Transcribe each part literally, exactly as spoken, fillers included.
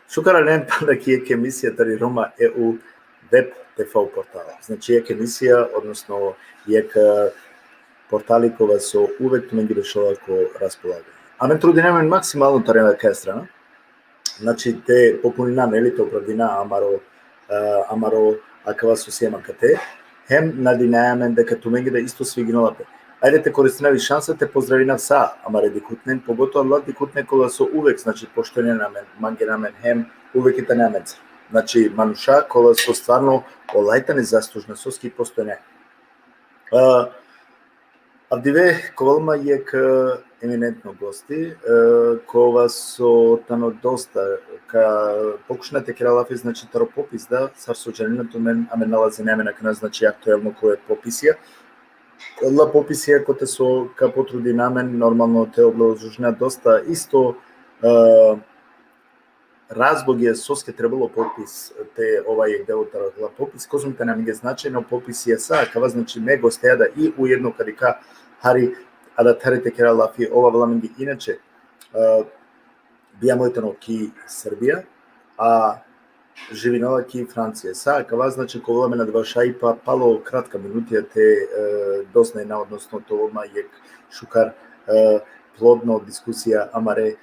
Šukar alen pana ki jekh emisija tari Roma E U web T V portala. Znači, jekh emisija, odnosno jekh, e, portali kova so uvek tumenge bešela ko raspolaganje. Amen trudinena amen maksimalno tari akaja strana. Znači, te popunina, neli, te opravdina amaro, e, amaro akava so siem akate. Hem nadinaja amen deka tumenge da isto sviginela pe. Ajde te koristinav i šansa te pozdravinav sa amare dikhutnen, pogotovo adala dikhutne kola so uvek, znači, poštujnena amen, mangena amen hem uvek i tane amenca. Znači, manuša kola so stvarno ola i tane zaslužna soske i postojne. E, avdive ka ovel ma jekh, e, eminentno gosti, e, kova so tano dosta, ka pokušina te kera lafi, znači, taro popis, da, sar so džanena tumen, amen nalazina amen akana, znači, aktuelno ko e popisija. Adala popisija kote so ka potrudina amen, normalno, te obrazložina dosta isto, e, razloge soske trebalo popis, te ova jekh delo taro adala popis, kozom tane amenge značajno popisija sa akava, znači, me gostea da i ujedno ka dikha hari, a da tari te kera lafi, ov avela amenge inače, e, bijamo i tano ki Srbija, a živinela ki Francija. Sa akava, znači, ka ovel amen adava šajipa palo kratka minutija te, e, doznajna, odnosno te ovel ma jekh šukar, e, plodno diskusija amare, e,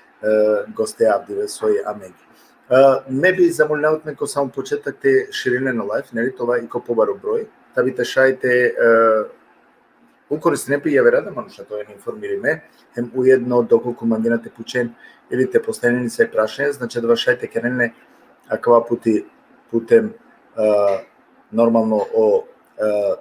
gostea avdive soj amenge. E, me bi zamolinav tumen ko samo početak te širinen o live, neli, te ova i ko pobaro broj, ta bi te šaj te, e, ukoristinen pe i javera da manuša te oven informirime, hem ujedno dokolku mangena te pučen ili te postavinen sa prašanja, znači, adava šaj te keren le akava puti putem, e, normalno o, e,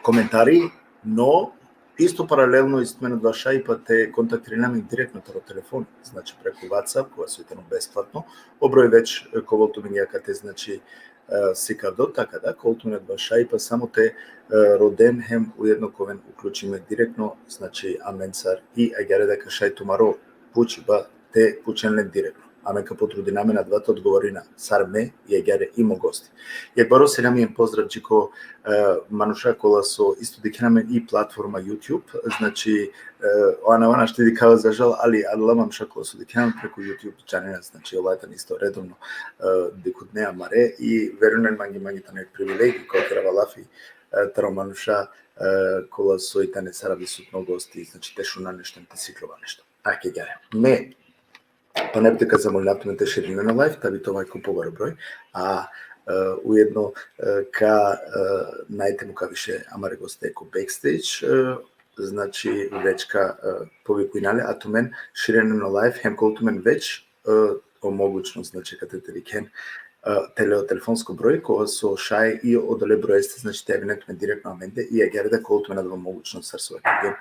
komentari, no isto paralelno isto amen adava šajipa te kontaktirina amen direktno taro telefon, znači, preku WhatsApp, kova soj tano besplatno, o broj već, e, ka ovel tumenge akate, znači, e, sikavdo, taka da, ka ovel tumen adava šajipa samo te, e, roden hem ujedno ka oven uključime direktno, znači, amencar, i agjaar da ka šaj tumaro pučiba te pučen len direktno. Amen ka potrudina amen adava te odgovorina sar me, i agjaar i mo gosti. Jekh baro selami hem pozdrav dži ko, e, manuša kola so isto dikhena amen i platforma YouTube, znači, e, o anava našti dikhava za žal, ali adala manuša kola so dikhena amen preku YouTube, džanena, znači, ola tane isto redovno, e, dikhutne amare i verujnen mange, mange tane privilegija kola kerava lafi, e, taro manuša, e, kola soj tane sar avdisutno gosti, znači, te šuna nešto, te siklova nešto. Ake, agjaar. Me pana bi te ka zamolinav tumen te širinen o live, ta bi te ova i ko pobaro broj, a, e, ujedno, e, ka, e, nane te mukav više amare goste ko backstage, e, znači, već ka, e, povikujna le, a tumen širinen o live, hem kol tumen već, e, o mogućnost, znači, kate te dikhen, e, tele o telefonsko broj, kova so šaj i odole brojeste, znači, te javinen tumen direktno amende, i agjaar da kol tumen adava mogućnost sar so vakergjem,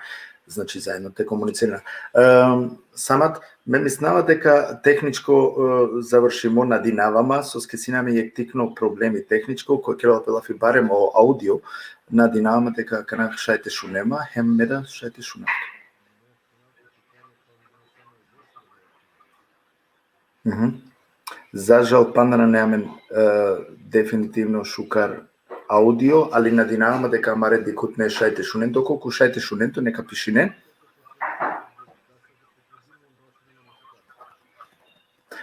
znači, zajedno te komunicirina. Em, Samat, me mislinava deka tehničko, e, završimo, nadinava ma, soske sine amen jekh tikno problemi tehničko, koj kerela pe lafi barem o audio, nadinava ma deka akana šaj te šune ma, hem me da šaj te šunav. Mhm. Za žal, pana nane amen, e, definitivno šukar audio, ali nadinava ma deka amare dikhutne šaj te šunen, dokolku šaj te šunen, to neka pišinen.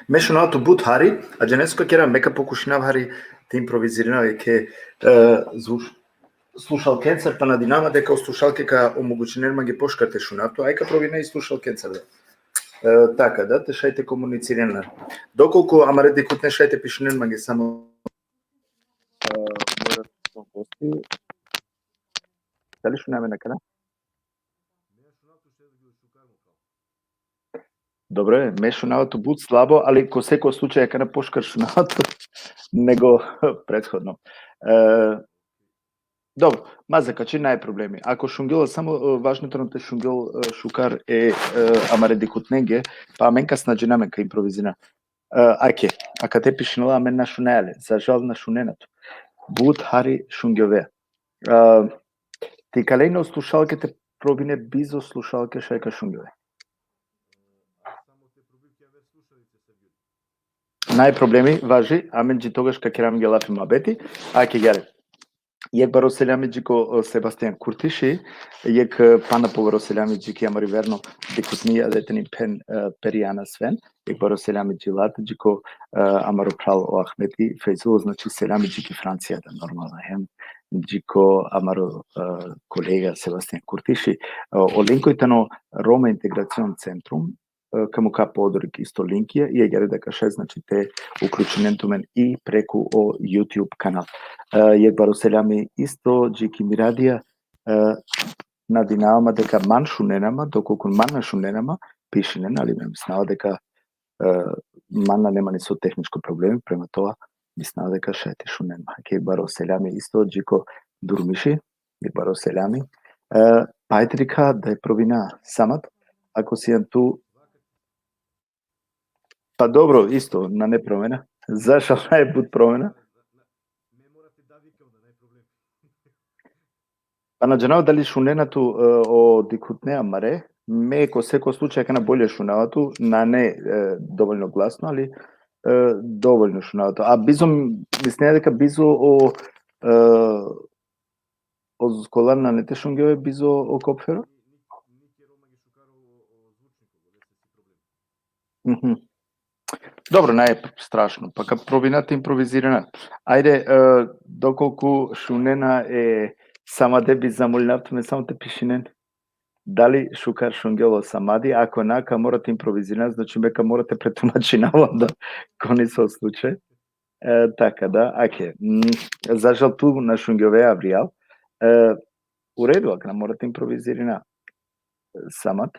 Me šunava tut but hari, a džanes so ka kera, me ka pokušinav hari te improvizirinav jekhe, e, zvuč-, slušalkencar, pa nadinava ma deka o slušalke ka omogućinen mange pošukar te šunav tut, aj ka probina i slušalkencar da. E, taka da, te šaj te komunicirina. Dokolku amare dikhutne šaj te pišinen mange samo, e, mora gosti. Dali šunav amen akana? Dobro e, me šunava tut but slabo, ali ko seko slučaj akana pošukar šunava tut nego prethodno. E, dobro, ma zakači, nane problemi. Ako šungjola, samo, e, važno tano te šungjola, e, šukar e, e, amare dikhutnenge, pa amen ka snađina, amen ka improvizina. Uh, ake, akate pišinela amen na šunaja le, za žal na šunena tu. But hari šungjovea. Uh, te ikale ine o slušalke, te probine bizo slušalke, šaj ka šungjove. Naj problemi, važi, amen dži togaš ka kera amenge lafi muhabeti, ake agjaar. Jekh baro selami dži ko, e, Sebastian Kurtiši, jekh, e, pana pobaro selami dži ki amari verno dikhutni, adeteni phen, e, Perijana Sven, jekh baro selami dži late, dži ko, e, amaro phral o Ahmeti Fejzul, znači selami dži ki Francija da normalno, hem dži ko amaro, e, kolega Sebastian Kurtiši, e, o linkoj tano Roma Integracion Centrum, e, ka mukha podorik isto linkija, i agjaar da ka šaj, znači, te uključinen tumen i preku o YouTube kanal. E, jekh baro selami isto dži ki Miradija, e, nadinava ma deka man šunena ma, dokolku man na šunena ma, pišinen, ali me mislinava deka, e, man nane ma niso tehničko problemi, prema toga, mislinava deka šaj te šunen ma. Jekh baro selami isto dži ko Durmiši, jekh baro selami. E, pa ajde dikha da probina Samad, ako sian tu. Pa dobro, isto, nane promena. Za žal nane but promena. Pa na džanava dali šunena tu, e, o dikhutne amare. Me ko seko slučaj akana bolje šunava tu, nane, e, dovoljno glasno, ali, e, dovoljno šunava tu. A bizo, mislinea deka bizo o, e, o zgolan nane te šungjove bizo o kopfero? Mhm. Dobro, nane strašno. Pa ka probina te improvizirina. Ajde, e, dokolku šunena e Samade, bi zamolinav tumen samo te pišinen dali šukar šungjola o Samadi, ako na, ka mora te improvizirina, znači me ka mora te pretumačinav onda ko niso slučaj. E, taka da, ake. Mm, za žal tu na šungjove avrijal. E, u redu, akana mora te improvizirina. Samad.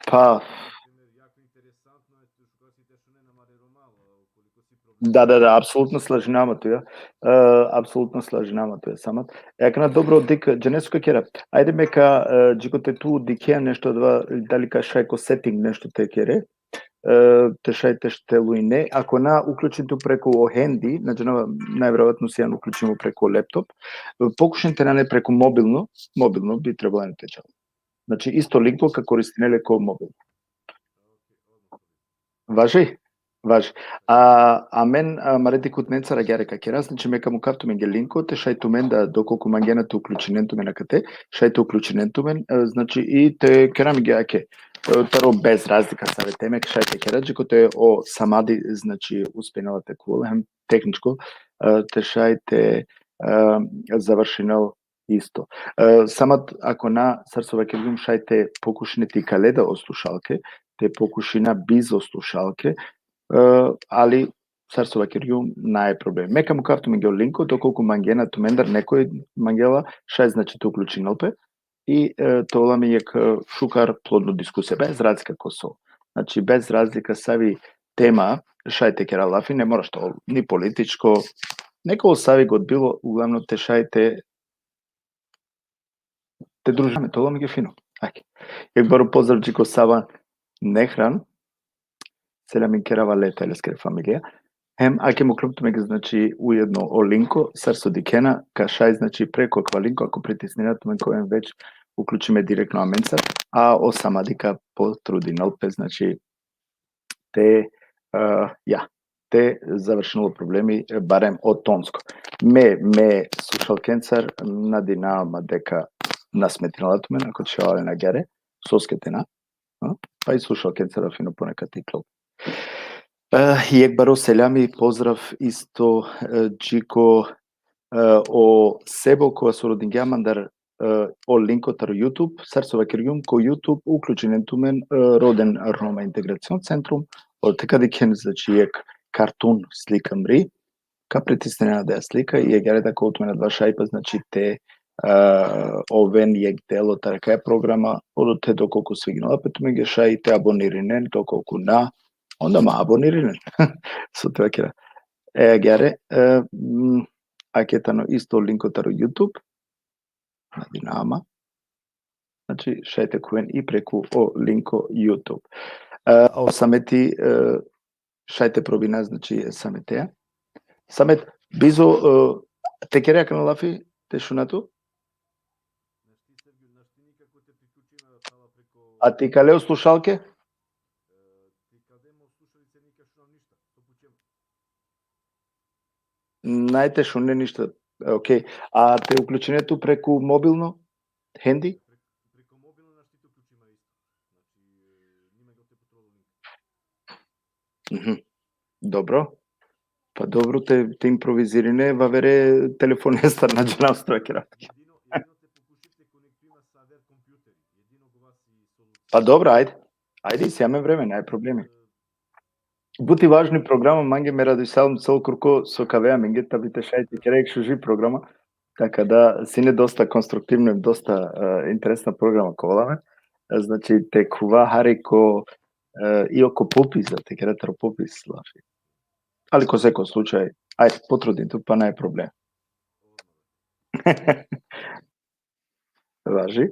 Pa, da, da, da, apsolutno slažinama tu, ja. E, apsolutno slažinama tu, ja, Samad. E, akana dobro, dik, džanes ka kera. Ajde me ka, e, dži kote tu dikhea nešto adava, dali ka šaj ko setting nešto te kere. E, te šaj te štelujne. Ako na, uključin tu preku o hendi, znači, na, najverovatno sian uključimo preku laptop. E, pokušin te nane preku mobilno, mobilno bi trebalo te čal. Znači, isto linko ka koristine le ko mobilno. Važi? Važi. A, amen, a, amare dikhutnencar agjaar ka kera, znači, me ka mukhav tumenge linko, te šaj tumen da, dokolku mangena te uključinen tumen akate, šaj te uključinen tumen, e, znači, i te kera amenge, ake, e, taro bez razlika save teme, šaj te kera, dži kote o Samadi, znači, uspinela te khuvel, hem tehničko, e, te šaj te, e, završinel isto. E, Samad, ako na, sar so vakergjum, šaj te pokušine te ikale da o slušalke, te pokušina bizo slušalke, e, ali sar so vakergjum, nane problem. Me ka mukhav tumenge o linko, dokolku mangena tumendar nekoj mangela, šaj, znači, te uključinel pe, i, e, te ovel amen jekh, e, šukar plodno diskusija, bez razlika ko so. Znači, bez razlika savi tema šaj te kera lafi, ne mora te ol ni političko, neka ol savi god bilo, uglavnom te šaj te, te družina amen, te ovel amenge fino. Ajde. Jekh baro pozdrav dži ko Sava Nehran. Selamin kerava le te leskere familija. Hem, ake mukhlum tumenge, znači, ujedno o linko, sar so dikhena, ka šaj, znači, preku akava linko, ako pritisnina tumen ka oven već uključime direktno amencar, a o Samadi ka potrudinel pe, znači, te, e, ja, te završinel o problemi, e, barem o tonsko. Me, me slušalkencar, nadinava ma deka na smetinela tumen, ako čhivela len agjaar, soske te na, a? Pa i slušalkencar fino ponekad iklol. E, jekh baro selami, pozdrav isto, e, dži ko, e, o Sebo, kova so rodingja mandar, e, o linko taro YouTube, sar so vakergjum, ko YouTube uključinen tumen, e, roden Roma Integracion Centrum, ote ka dikhen, znači, jekh kartun slika mri, ka pritisninen adaja slika, i agjaar da ka ovel tumen adava šajpa, znači, te, e, oven jekh delo tari akaja programa, odote dokolku sviginela pe tumenge šaj te abonirinen, dokolku na, onda ma abonirinen. So te vakera. E, agjaar, e, mm, ake tano isto linko taro YouTube. Nadi nama. Znači, šaj te khuven i preku o linko YouTube. E, o Sameti, e, šaj te probina, znači, Sametea. Samet, bizo, e, te kere akana lafi, te šuna tu? A ti kale o slušalke? Naj te šune ništa. Okej. A te uključine tu preku mobilno? Hendi? Mhm. Dobro. Pa dobro, te, te improvizirine, vavere telefonestar na džanav stroja kera. Pa dobro, ajde. Ajde, isi amen vreme, naj problemi. But i važni programa, mange me raduisalum celo kurko so ka avea amenge, ta bi te šaj te kera jekh šuži programa, taka da sine dosta konstruktivno, dosta, e, interesna programa ka ovel amen. E, znači, te khuva hari ko, e, i oko popisa, te kera taro popis lafi. Ali ko seko slučaj, ajde, potrudin tu, pa naj problem. Važi.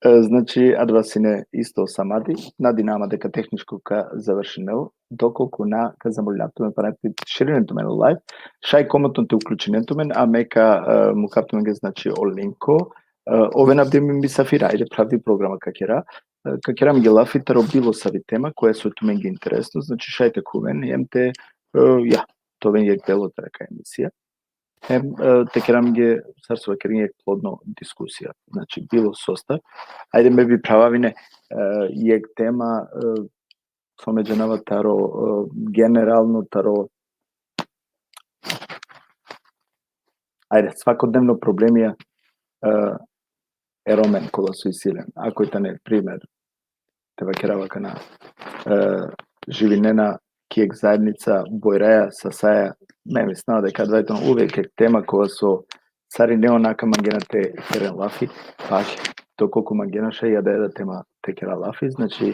E, znači, adava sine isto o Sameti, nadi nama deka tehničko ka završinel, dokolku na, ka zamolinav tumen, pa naj te širinen tumen o live, šaj komotno te uključinen tumen, a me ka, e, mukhav tumenge, znači, o linko, e, oven avdive mi misafira, ajde, phravdi programa ka kera, e, ka kera amenge lafi taro bilo savi tema, koja so tumenge interesno, znači, šaj te khuven, hem te, e, ja, te oven jekh delo tari akaja emisija. Hem, e, te kera amenge, sar so vakeren, jekh plodno diskusija. Znači, bilo sostar. Ajde, me bi phravavine, e, jekh tema, e, so me džanava taro, e, generalno taro, ajde, svakodnevno problemija, e, e Romen kola so isi len. Ako i tane primer, te vakerav akana, e, živinena ki jekh zaednica bojraja, sasaja, me mislinava deka adava tano uvek jekh tema kova so sarine onaka mangena te keren lafi, pa dokolku mangena šaj i adava tema te kera lafi, znači,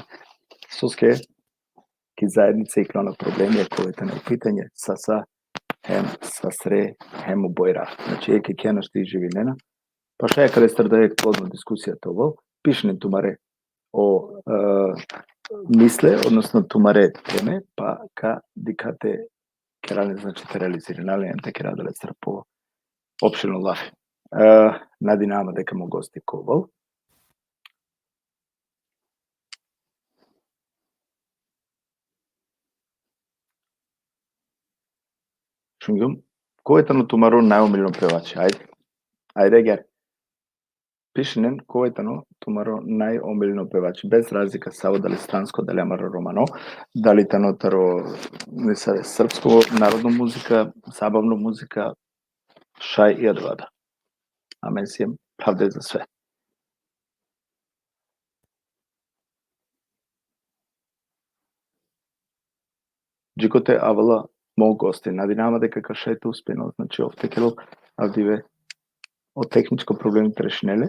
soske ki zaednica iklona problemija, kova tano pitanje, sasa, hem sasre, hem o bojra. Znači, jekh, jekh našti živinena, pa šaj akalestar da jekh plodno diskusija te ovel, pišinen tumare o, e, misle, odnosno tumare teme, pa ka dikha te kera len, znači, te realizirina len, te kera adalestar poopšteno lafi. E, nadi nama deka mo gosti ka ovel. Šungjum, koj tano tumaro najomiljeno pevači? Ajde. Ajde, agjaar. Pišinen koj tano tumaro najomiljeno pevači, bez razlika savo, dali stransko, dali amaro romano, dali tano taro, ne save, srpsko narodno muzika, zabavno muzika, šaj i adava da. Amen siem pravde za sve. Džikote, avela mo gosti. Nadinama deka ka šaj te uspinel, znači, ov te kerel avdive o tehničko problemi te rešinel le.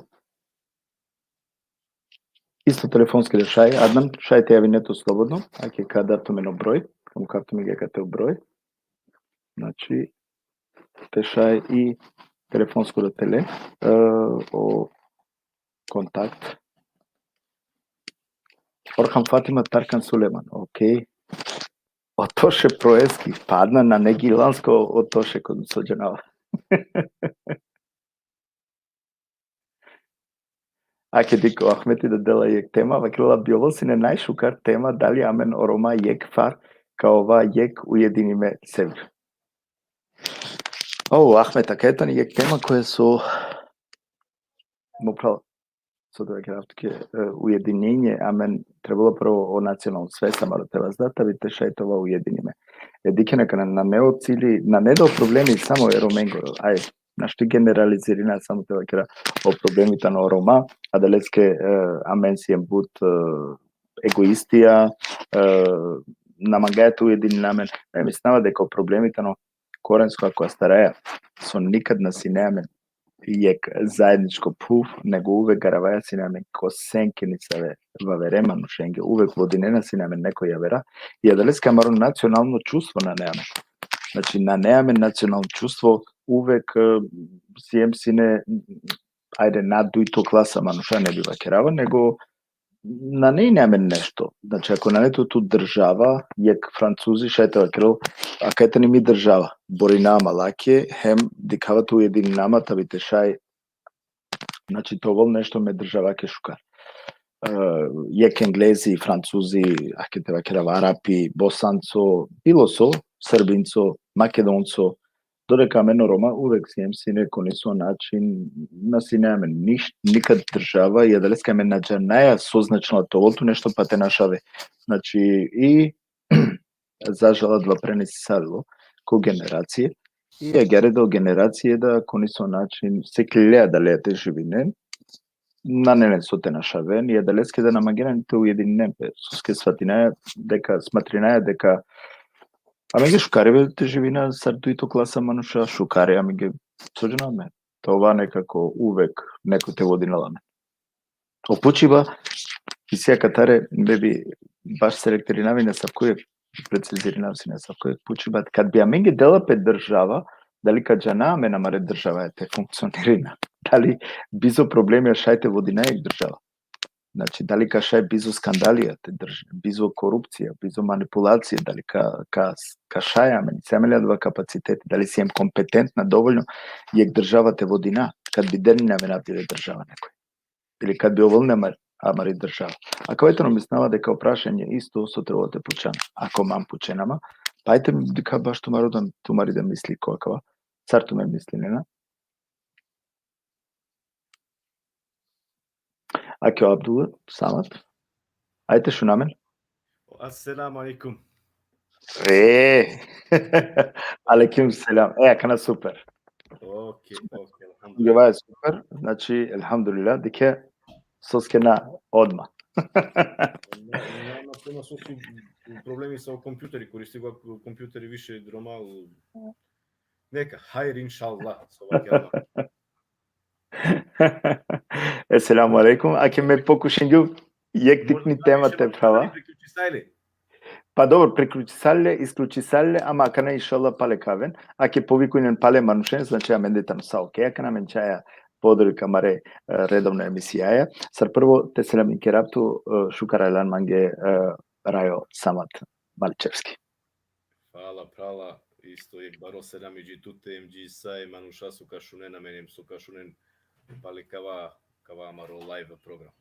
Isto telefonski da šaj, Adnan, šaj te javine tu slobodno, ake ka dav tumen o broj, ka mukhav tumenge akate o broj. Znači, te šaj i telefonsko da te le, e, o kontakt. Orhan Fatima, Tarkan Suleman, okej. O Toše Proeski, pa Adnan, nane gilansko o Toše, ko so džanava. Ake dikh, o Ahmeti da dela jekh tema, vakerela bi ovel sine najšukar tema, dali amen o Roma jekh far ka ova jekh ujedinime sevda. O, Ahmet, akaja tani jekh tema koja so, mo phral, so da vakerav tuke, e, ujedinjenje, amen trebela prvo o nacionalno svest amaro te vazda, ta bi te šaj te ova ujedinime. E, dikhen akana, nane o cili, nane da o problemi samo e Romengoro, aj, našti generalizirina, samo te vakera, o problemi tano o Roma, adaleske, e, amen siem but, e, egoistija, e, na mangaja te ujedinina amen. E, mislinava deka o problemi tano korensko, ako astaraja, so nikad na sine amen jekh zaedničko phuv, nego uvek garavaja sine amen ko senke nesave vavere manušenge, uvek vodinena sine amen neko javera, i adaleske amaro nacionalno čustvo nane amen. Znači, nane amen nacionalno čustvo, uvek, e, siem sine, ajde, na dujto klasa manuša, ne bi vakerava, nego nane amen nešto. Znači, ako nane tut tu država, jek Francuzi šaj te vakerel, a kaj tani mi država, borina ma lake, hem dikhava te ujedinina ma, ta bi te šaj, znači, te ovel nešto me državake šukar. E, jek Englezi, Francuzi, ake te vakerava, Arapi, Bosanco, bilo so, Srbinco, Makedonco, dodeka amen o Roma uvek siem sine ko neso način, na sine amen niš-, nikad država, i adaleske amen na džanaja so značinela te ovel tu nešto pa te našave. Znači, i za žal adava prenesisalo ko generacije, i agjaar da o generacije da ko neso način sikle adalea te živinen, nane len so te našaven, i adaleske da na mangena ni te ujedininen pe, soske svatinaja deka, smatrinaja deka amenge šukare be te živina sar dujto klasa manuša, šukare amenge, so džanav me. Te ova nekako uvek neko te vodinela amen. O pučiba, isi akatare, me bi baš selektirinav sine asavko jek, precizirinav sine asavko jek pučiba, kad bi amenge dela pe država, dali ka džana amen amare državaja te funkcionirina? Dali bizo problemija šaj te vodina jek država? Znači, dali ka šaj bizo skandalija te drži, bizo korupcija, bizo manipulacija, dali ka, ka, ka šaj amen, isi amen li adava kapacitet, dali siem kompetentna dovoljno jek država te vodina, kad bi delinen amen avdive država nekoj? Ili kad bi ovel len amar-, amari država? Akava tano, mislinava deka o prašanje isto so trebela te pučan, ako man pučena ma, pa ajde dikha baš tumaro da, tumari da misli ko akava, sar tumen mislinena. Ake o Abdul Samad. Ajde, šun amen. Esselamu alejkum. E, alejkum selam. E, akana super. Okej, okej, elhamdulillah. Jova je super, znači, elhamdulillah, dikhe, soske na odma. Na, na, na, na, so su problemi sa kompjuteri, koristi ga kompjuteri više normal. Neka, hajr, inšallah, so vakerava. Esselamu alejkum. Ake me pokušingjum jek tikni tema te prava. Priključisaj le? Pa dobro, priključisaj le, isključisaj le, ama akana inšallah pale ka aven. Ake povikujnen pale manušen, znači amende tano sa okej, akana amen čaja podorik amare, e, redovno emisijaja. Sar prvo te selamin kerav tu, e, šukar alan mange, e, Rajo Samad Maličevski. Hvala, phrala, isto jek baro selami dži tute, em dži sa e manuša so ka šunen amen, em so ka šunen pale kava, kava amaro live program.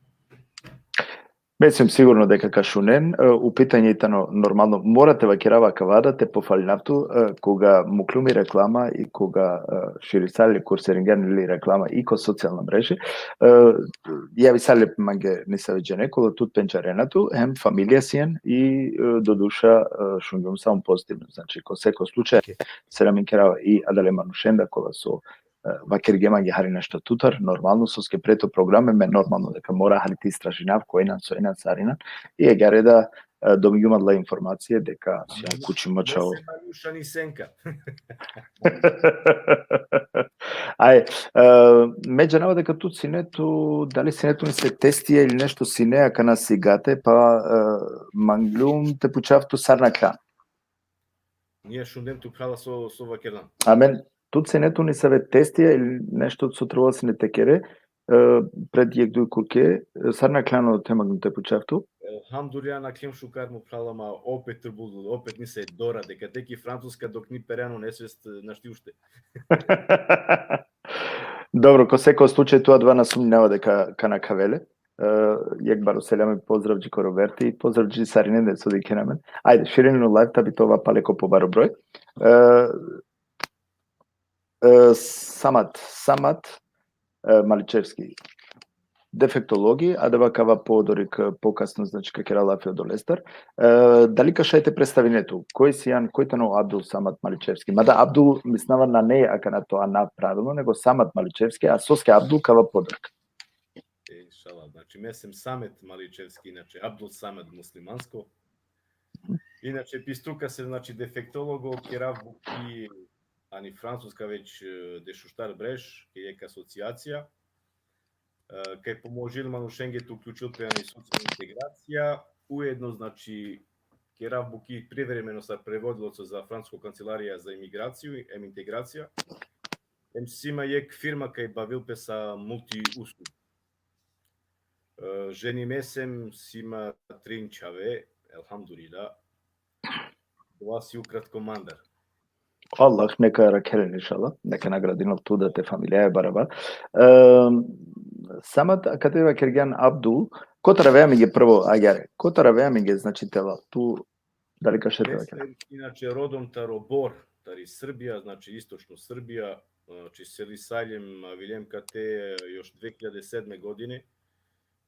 Mislim, sigurno deka ka šunen, e, o pitanje tano normalno, mora te vakerava kava da te pofalinav tu, e, koga mukljum i reklama i koga, e, širisal li, kursiringjan li reklama i ko socijalna mreže, e, javisal li mange nesave džene, kola tut pendžarena tu, hem familija sien i, e, doduša, e, šungjum samo pozitivno. Znači, ko seko slučaj, selamin kerava i adale manušen da kola so, e, vakergje mange hari nešto tutar, normalno soske pred o programe, me normalno deka mora hari te istražinav, koj inan, so inan, sar inan, i agjaar da, e, dobingjum adala informacije deka sijum kučimo čhavo. Manuša ni senka. Aj, e, me džanava deka tut sine tu, dali sine tu nesave testija ili nešto sine, akana sigate, pa, e, mangljum te pučav tu sar nakhljan. Nije šundem tu, phrala, so, so vakerdan. Amen. Tut sine tu nesave testija ili nešto so trebela sine te kere, e, pred jek duj kurke, e, sar nakhljan, te mangljum te pučav tu? Elhamdulillah, nakhljum šukar, mo phrala, ma opet trbuldul, opet nisi dora, deka te ki Francuska dok ni perjan o nesvest, e, našti ušte. Dobro, ko seko slučaj tu adava na sumnjava deka ka nakhavel le. E, jek baro selam i pozdrav dži ko Roberti, pozdrav dži sarinen so dikhena amen. Ajde, širinen o live, ta bi te ova pale ko pobaro broj. E, e, Samad, Samad, e, Maličevski. Defektologi, adava ka ava podorik, e, pokasno, znači, ka kera lafi odolestar. E, dali ka šaj te predstavine tu? Koj sian, koj tano Abdul Samad Maličevski? Mada Abdul, mislinava, nane akana te anav pravilno, nego Samad Maličevski, a soske Abdul ka ava podorik. Inšallah, znači, me sem Samet Maličevski, inače Abdul Samed muslimansko. Inače, pi struka sem, znači, defektologo, kerav buki ani Francuska već, e, dešuštar breš, ke jek asocijacija, e, kaj pomožil manušenge te uključil pe ani socijalna integracija, ujedno, znači, kerav buki privremeno sar prevodilco za Francusko kancelarija za imigraciju, em integracija. Em si ma jekh firma kaj bavil pe sa multi uslug. E, ženime sem, si ma trin čhave, elhamdulillah. Ova si ukratko mandar. Allah neka rakhelen inšallah, neka nagradinel tu da te familijaja barabar. E, sama ta-, kate vakergjan Abdul, kotar avea amenge prvo agjaar, kotar avea amenge, znači, te lel tu, dali ka šaj te vakergjan? Inače, rodom taro Bor, tari Srbija, znači istočno Srbija, znači selisaljem, aviljem kate još dve hiljade sedme godine,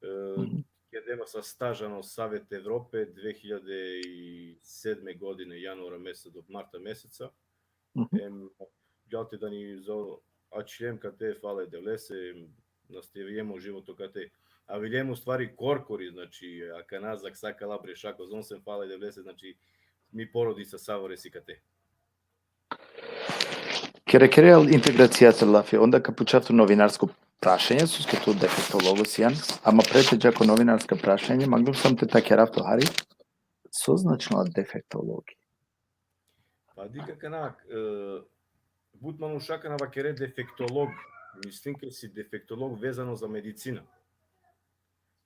e, Mhm. kedema sa staž ano Savet Evrope dve hiljade sedme godine, januara meseca do marta meseca. Mhm. Em, džal te dani zo ačhiljem kate, fale Devlese, em, nastavijemo životo kate. Aviljem u stvari korkori, znači, akana za sa kala breša, kozom sem, fale Devlese, znači, mi porodica savore si kate. Kere, kere al integracija te lafi, onda ka pučav tu novinarsko prašanje, soske tu defektologo sian, ama pre te dža ko novinarska prašanje, mangljum sam te ta kerav tu hari, so značinela defektologi? Pa dikh akana, e, but manuša akana vakere defektolog, mislim kaj si defektolog vezano za medicina.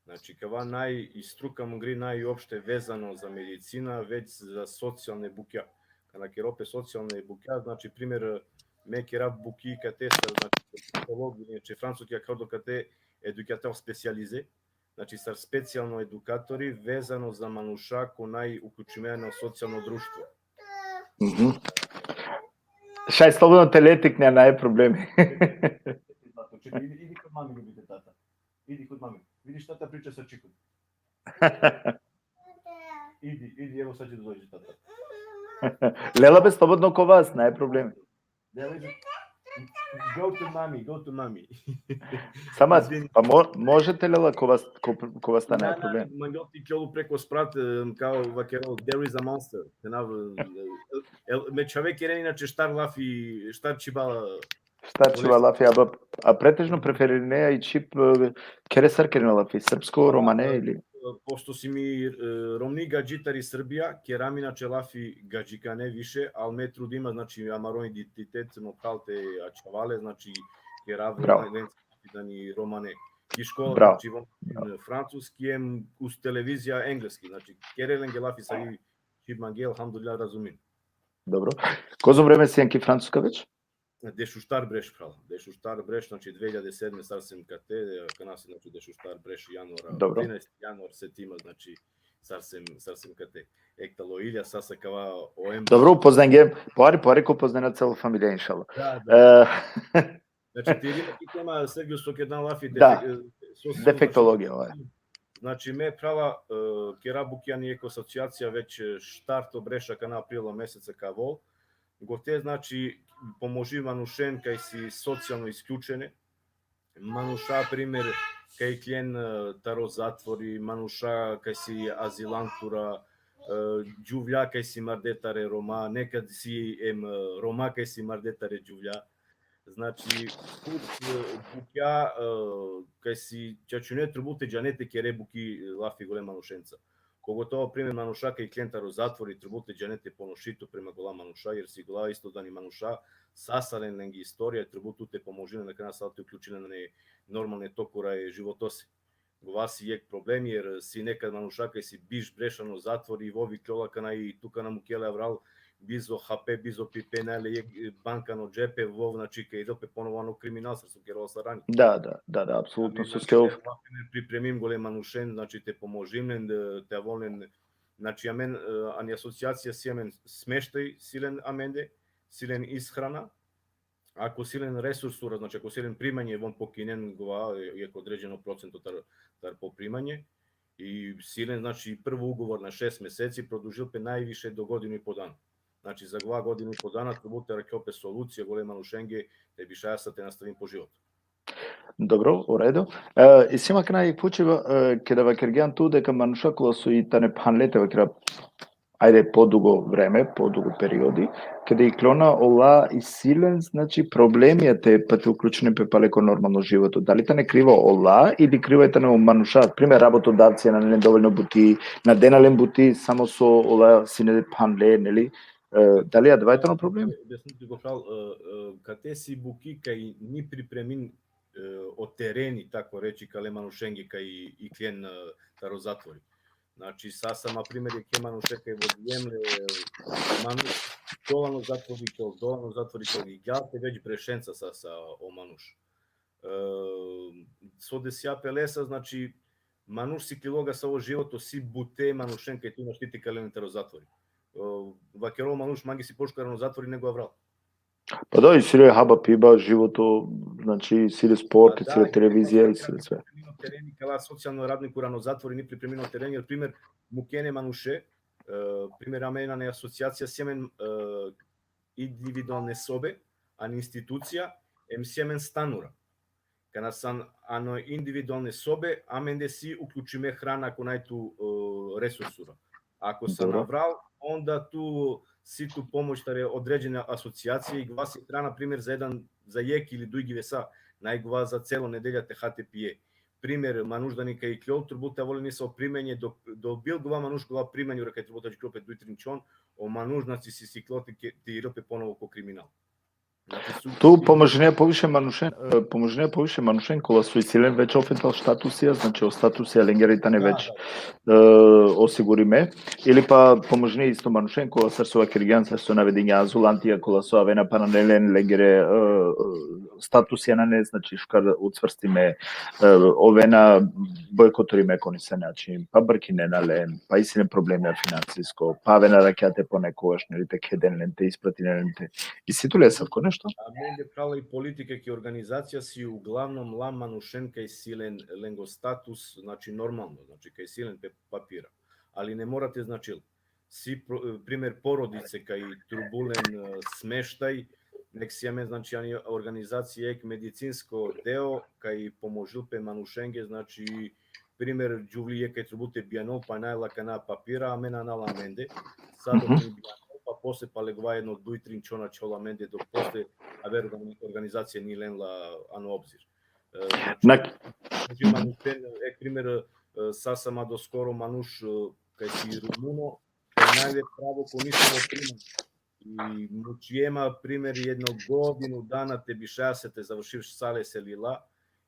Znači, kava naj i struka mungri naj uopšte vezano za medicina, već za socijalne bukja. Kana kero pe socijalne bukja, znači, primer, me kerav buki kate sar, znači, psiholog, inače francuski akhardo kate edukator specialize, znači, sar specijalno edukatori vezano za manuša ko naj uključime na socijalno društvo. Mhm. Šaj slobodno te letikne, naj problemi. Zlato, čekaj, idi, idi kod mami, ljubi te tata. Idi kod mami. Vidiš, tata priča sa čikom. Idi, idi, evo sad će da dođe tata. Lela be slobodno ko vas, naj problemi. Da, leđe. Go to mami, go to mami. Sama, Izvini. Pa mo-, možete lela ko vas, ko, ko vas, naj Na, na, problemi. Manjol ti kjolu preko sprat, em, kao vakero, there is a monster. Te nav, el, me čhave keren inače štar lafi, štar čhibala. Štar čhiba lafi, a, a pretežno preferineja i čhib, e, kere sar kerena lafi, srpsko, romane ili? Pošto si mi, e, romni gadži tari Srbija, keram inače lafi gadžikane više, al me trudima, znači, amaro identitet, no kal te ačhavale, znači, kerav, Bravo. Dani romane. Ki škola, Bravo. Znači, von, francuski, em uz televizija engleski, znači, kere lenge lafi sar i čhib mange, elhamdulillah, razumim. Dobro. Kozom vreme sian ki Francuska već? Dešuštar breš, pral. Dešuštar breš, znači, dve hiljade sedme sar sem kate, akana si, znači, dešuštar breš, januar, Dobro. trinaesti januar, setima, znači, sar sem, sar sem kate. Ek talo Ilija, sasa kava o em. Dobro, upoznangjem, po hari, po hari ka upoznena celo familija, inšallah. Da, da. E, Znači, ti Ilija, ki tema, Sergio, so keda lafi Da. defe-, e, so, so, Defektologija, ovaj. Znači, me, prala, e, kera bukja ani jekh asocijacija već, e, štarto breš, akana aprila meseca ka avol. Gote, znači, pomoži manušen kaj si socijalno isključene. Manuša, primer, kaj iklen, e, taro zatvori, manuša kaj si azilantura, e, džuvlja kaj si marde tare Roma, nekad si em, e, Roma kaj si marde tare džuvlja. Znači, but, e, bukja, e, kaj si čačune, trubul te džane te kere buki, e, lafi gole manušenca. Kogotovo, primer, manuša kaj iklen taro zatvori, trubul te džane te ponoši tu prema gola manuša, jer si gola isto dani manuša, sasa len lengi istorija, trubul tu te pomožine, na kraj sal te uključine na ne normalne tokora e životose. Gova si jekh problem, jer si nekad manuša kaj si biš breš ano zatvori, vov ikljola akana i tu akana mukela avral, bizo hape, bizo pipe, nale jekh banka ano džepe, vov, znači, kaj idel pe ponovo ano kriminal, sar so kerela sarani. Da, da, da, da, apsolutno, Amen, so znači, skeo. te, pripremim gole manušen, znači, te pomožim len, te, te avol len, znači, amen, e, ani asocijacija si amen smeštaj, si len amende, si len ishrana, ako si len resursura, znači, ako si len primanje, von pokinen gova, e, jekh određeno procento tar, tar poprimanje, i si len, znači, prvo ugovor na šest meseci, produžil pe najviše do godinu i po dana. Znači, za gova godinu i po dana, trubul te arakhel pe solucija gole manušenge, te bi šaja sa te nastavin po život. Dobro, u redu. E, isi ma akana jekh pučiba, e, keda vakergjan tu deka manuša kola so i tane phanle, te vakera, ajde, podugo vreme, podugo periodi, keda iklona ola, isi len, znači, problemija te, pa te uključinen pe pale ko normalno životo. Dali tane krivo ola ili krivo e tane o manuša, primer, rabotodavci, nane len dovoljno buti, na dena len buti, samo so ola sine phanle, neli? E, da li adava tano problem? Objasniti go, pral, e, e, kate si buki kaj ni pripremin, e, o tereni, tako reći, kale manušenge kaj iklen, e, taro zatvori. Znači, sa sam, na primer, jekhe manuše kaj vodiljem le, manuš, dolano zatvori, dolano zatvori, i gjalte već brešenca sa, sa o manuš. E, so desija pe lesa, znači, manuš siklilo ga savo životo, si bute manušen kaj tu našti te ikalen taro zatvori. E, vakerol manuš, mange si pošukar ano zatvori nego avral. Pa da, isi le haba piba, životo, znači, isi le sport, isi le televizija, isi le sve. Tereni, kala socijalno radniku ano zatvori ni pripremino tereni, jer primer, mukena manuše, e, primer, amen nane asocijacija, si amen, e, individualne sobe, ani institucija, em si amen stanura. Kana san ano individualne sobe, amende si uključime hrana ako nane tu, e, resursura. Ako san avral, onda tu si tu pomoć tari određena asocijacija i gva si hrana, primer, za jedan, za jek ili duj givesa, nane gva za celo nedelja te ha te pije. Primer, manuš da ni kaj ikljol, turbul te avol le nesavo primenje, do, do bil gova manuš gova primenje, ura kaj turbul te adžikljol pe duj trin čhon, o manuš, znači, si siklilo te ke-, te irol pe ponovo ko kriminal. Znači, su- Tu pomožine poviše manušen, e, pomožine poviše manušen kola so isi len već ofetal statusija, znači o statusija lengere tane već, e, osigurime, ili pa pomožine isto manušen kola sar so vakergjan, sar so navedingjan, azulantija, kola so avena pana nane len lengere, e, statusija nane, znači šukar ucvrstime, e, ovena bojkoturime ko nesave način, pa brkinena len, pa isi len problemija finansisko, pa avena rakjate ponekogaš, neli, te kheden len, te ispratinen len te. Isi tu le asavko nešto? Amende, pral, i politika ki organizacija si uglavnom la manušen kaj si len, lengo status, znači, normalno, znači, kaj si len pe papira. Ali ne mora te značil. Si pro-, primer porodice kaj turbul len, e, smeštaj, nek si amen, znači, ani organizacija jek medicinsko deo, kaj pomožil pe manušenge, znači, primer, džuvli jek kaj turbul te bijanol, pa nane la akana papira, amen anala amende, sa dok ni bijanol, pa posle pale gova jedno duj trin čhon ačhola amende, dok posle aver organi-, organizacija ni len la ano obzir. E, znači, Nak- znači, manušen, jek primer, e, sa sam doskoro manuš, e, kaj si Rumuno, kaj nane le pravo ko ništa primer. I mučime, primer, jedno godinu dana te bi šaj se te završiš sa lese lila,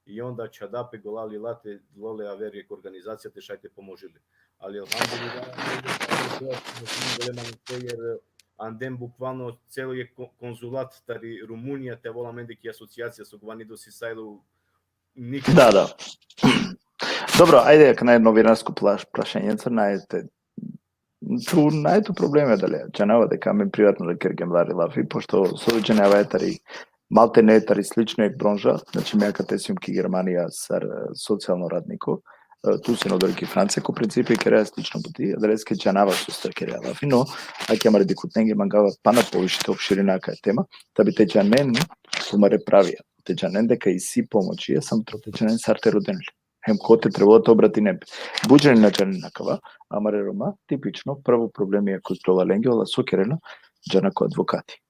i onda čhada pe gola lila te lole aver jek organizacija te šaj te pomožil le. Ali, elhamdulillah, jer andem bukvalno celo jek ko-, konzulat tari Rumunija te avol amende ki asocijacija, so gova ni do si sajlo nikad. Da, da. Dobro, ajde, akana novinarsko plaš-, prašanje, car, nane te, tu nane tu probleme, dali, džanava deka amen privatno le kergjem lari lafi, pošto so džanava tari, maltene tari slično jek bronža, znači, me akate sijum ki Germanija sar, e, socijalno radniko, e, tu sine odori ki Francija, ko principi kerea slično buti, adaleske džanava sostar kerea lafi, no, ake amare dikhutnenge mangava pana poviše te opširina akaja tema, ta bi te džanen tumare pravija, te džanen deka isi pomoći, ja sam tro te džanen sar te roden le. Hem kote trebela te obratinen pe. But džene na džanen akava, amare Roma, tipično, prvo problemi ako ikljola lenge, ola so kerena, džana ko advokati.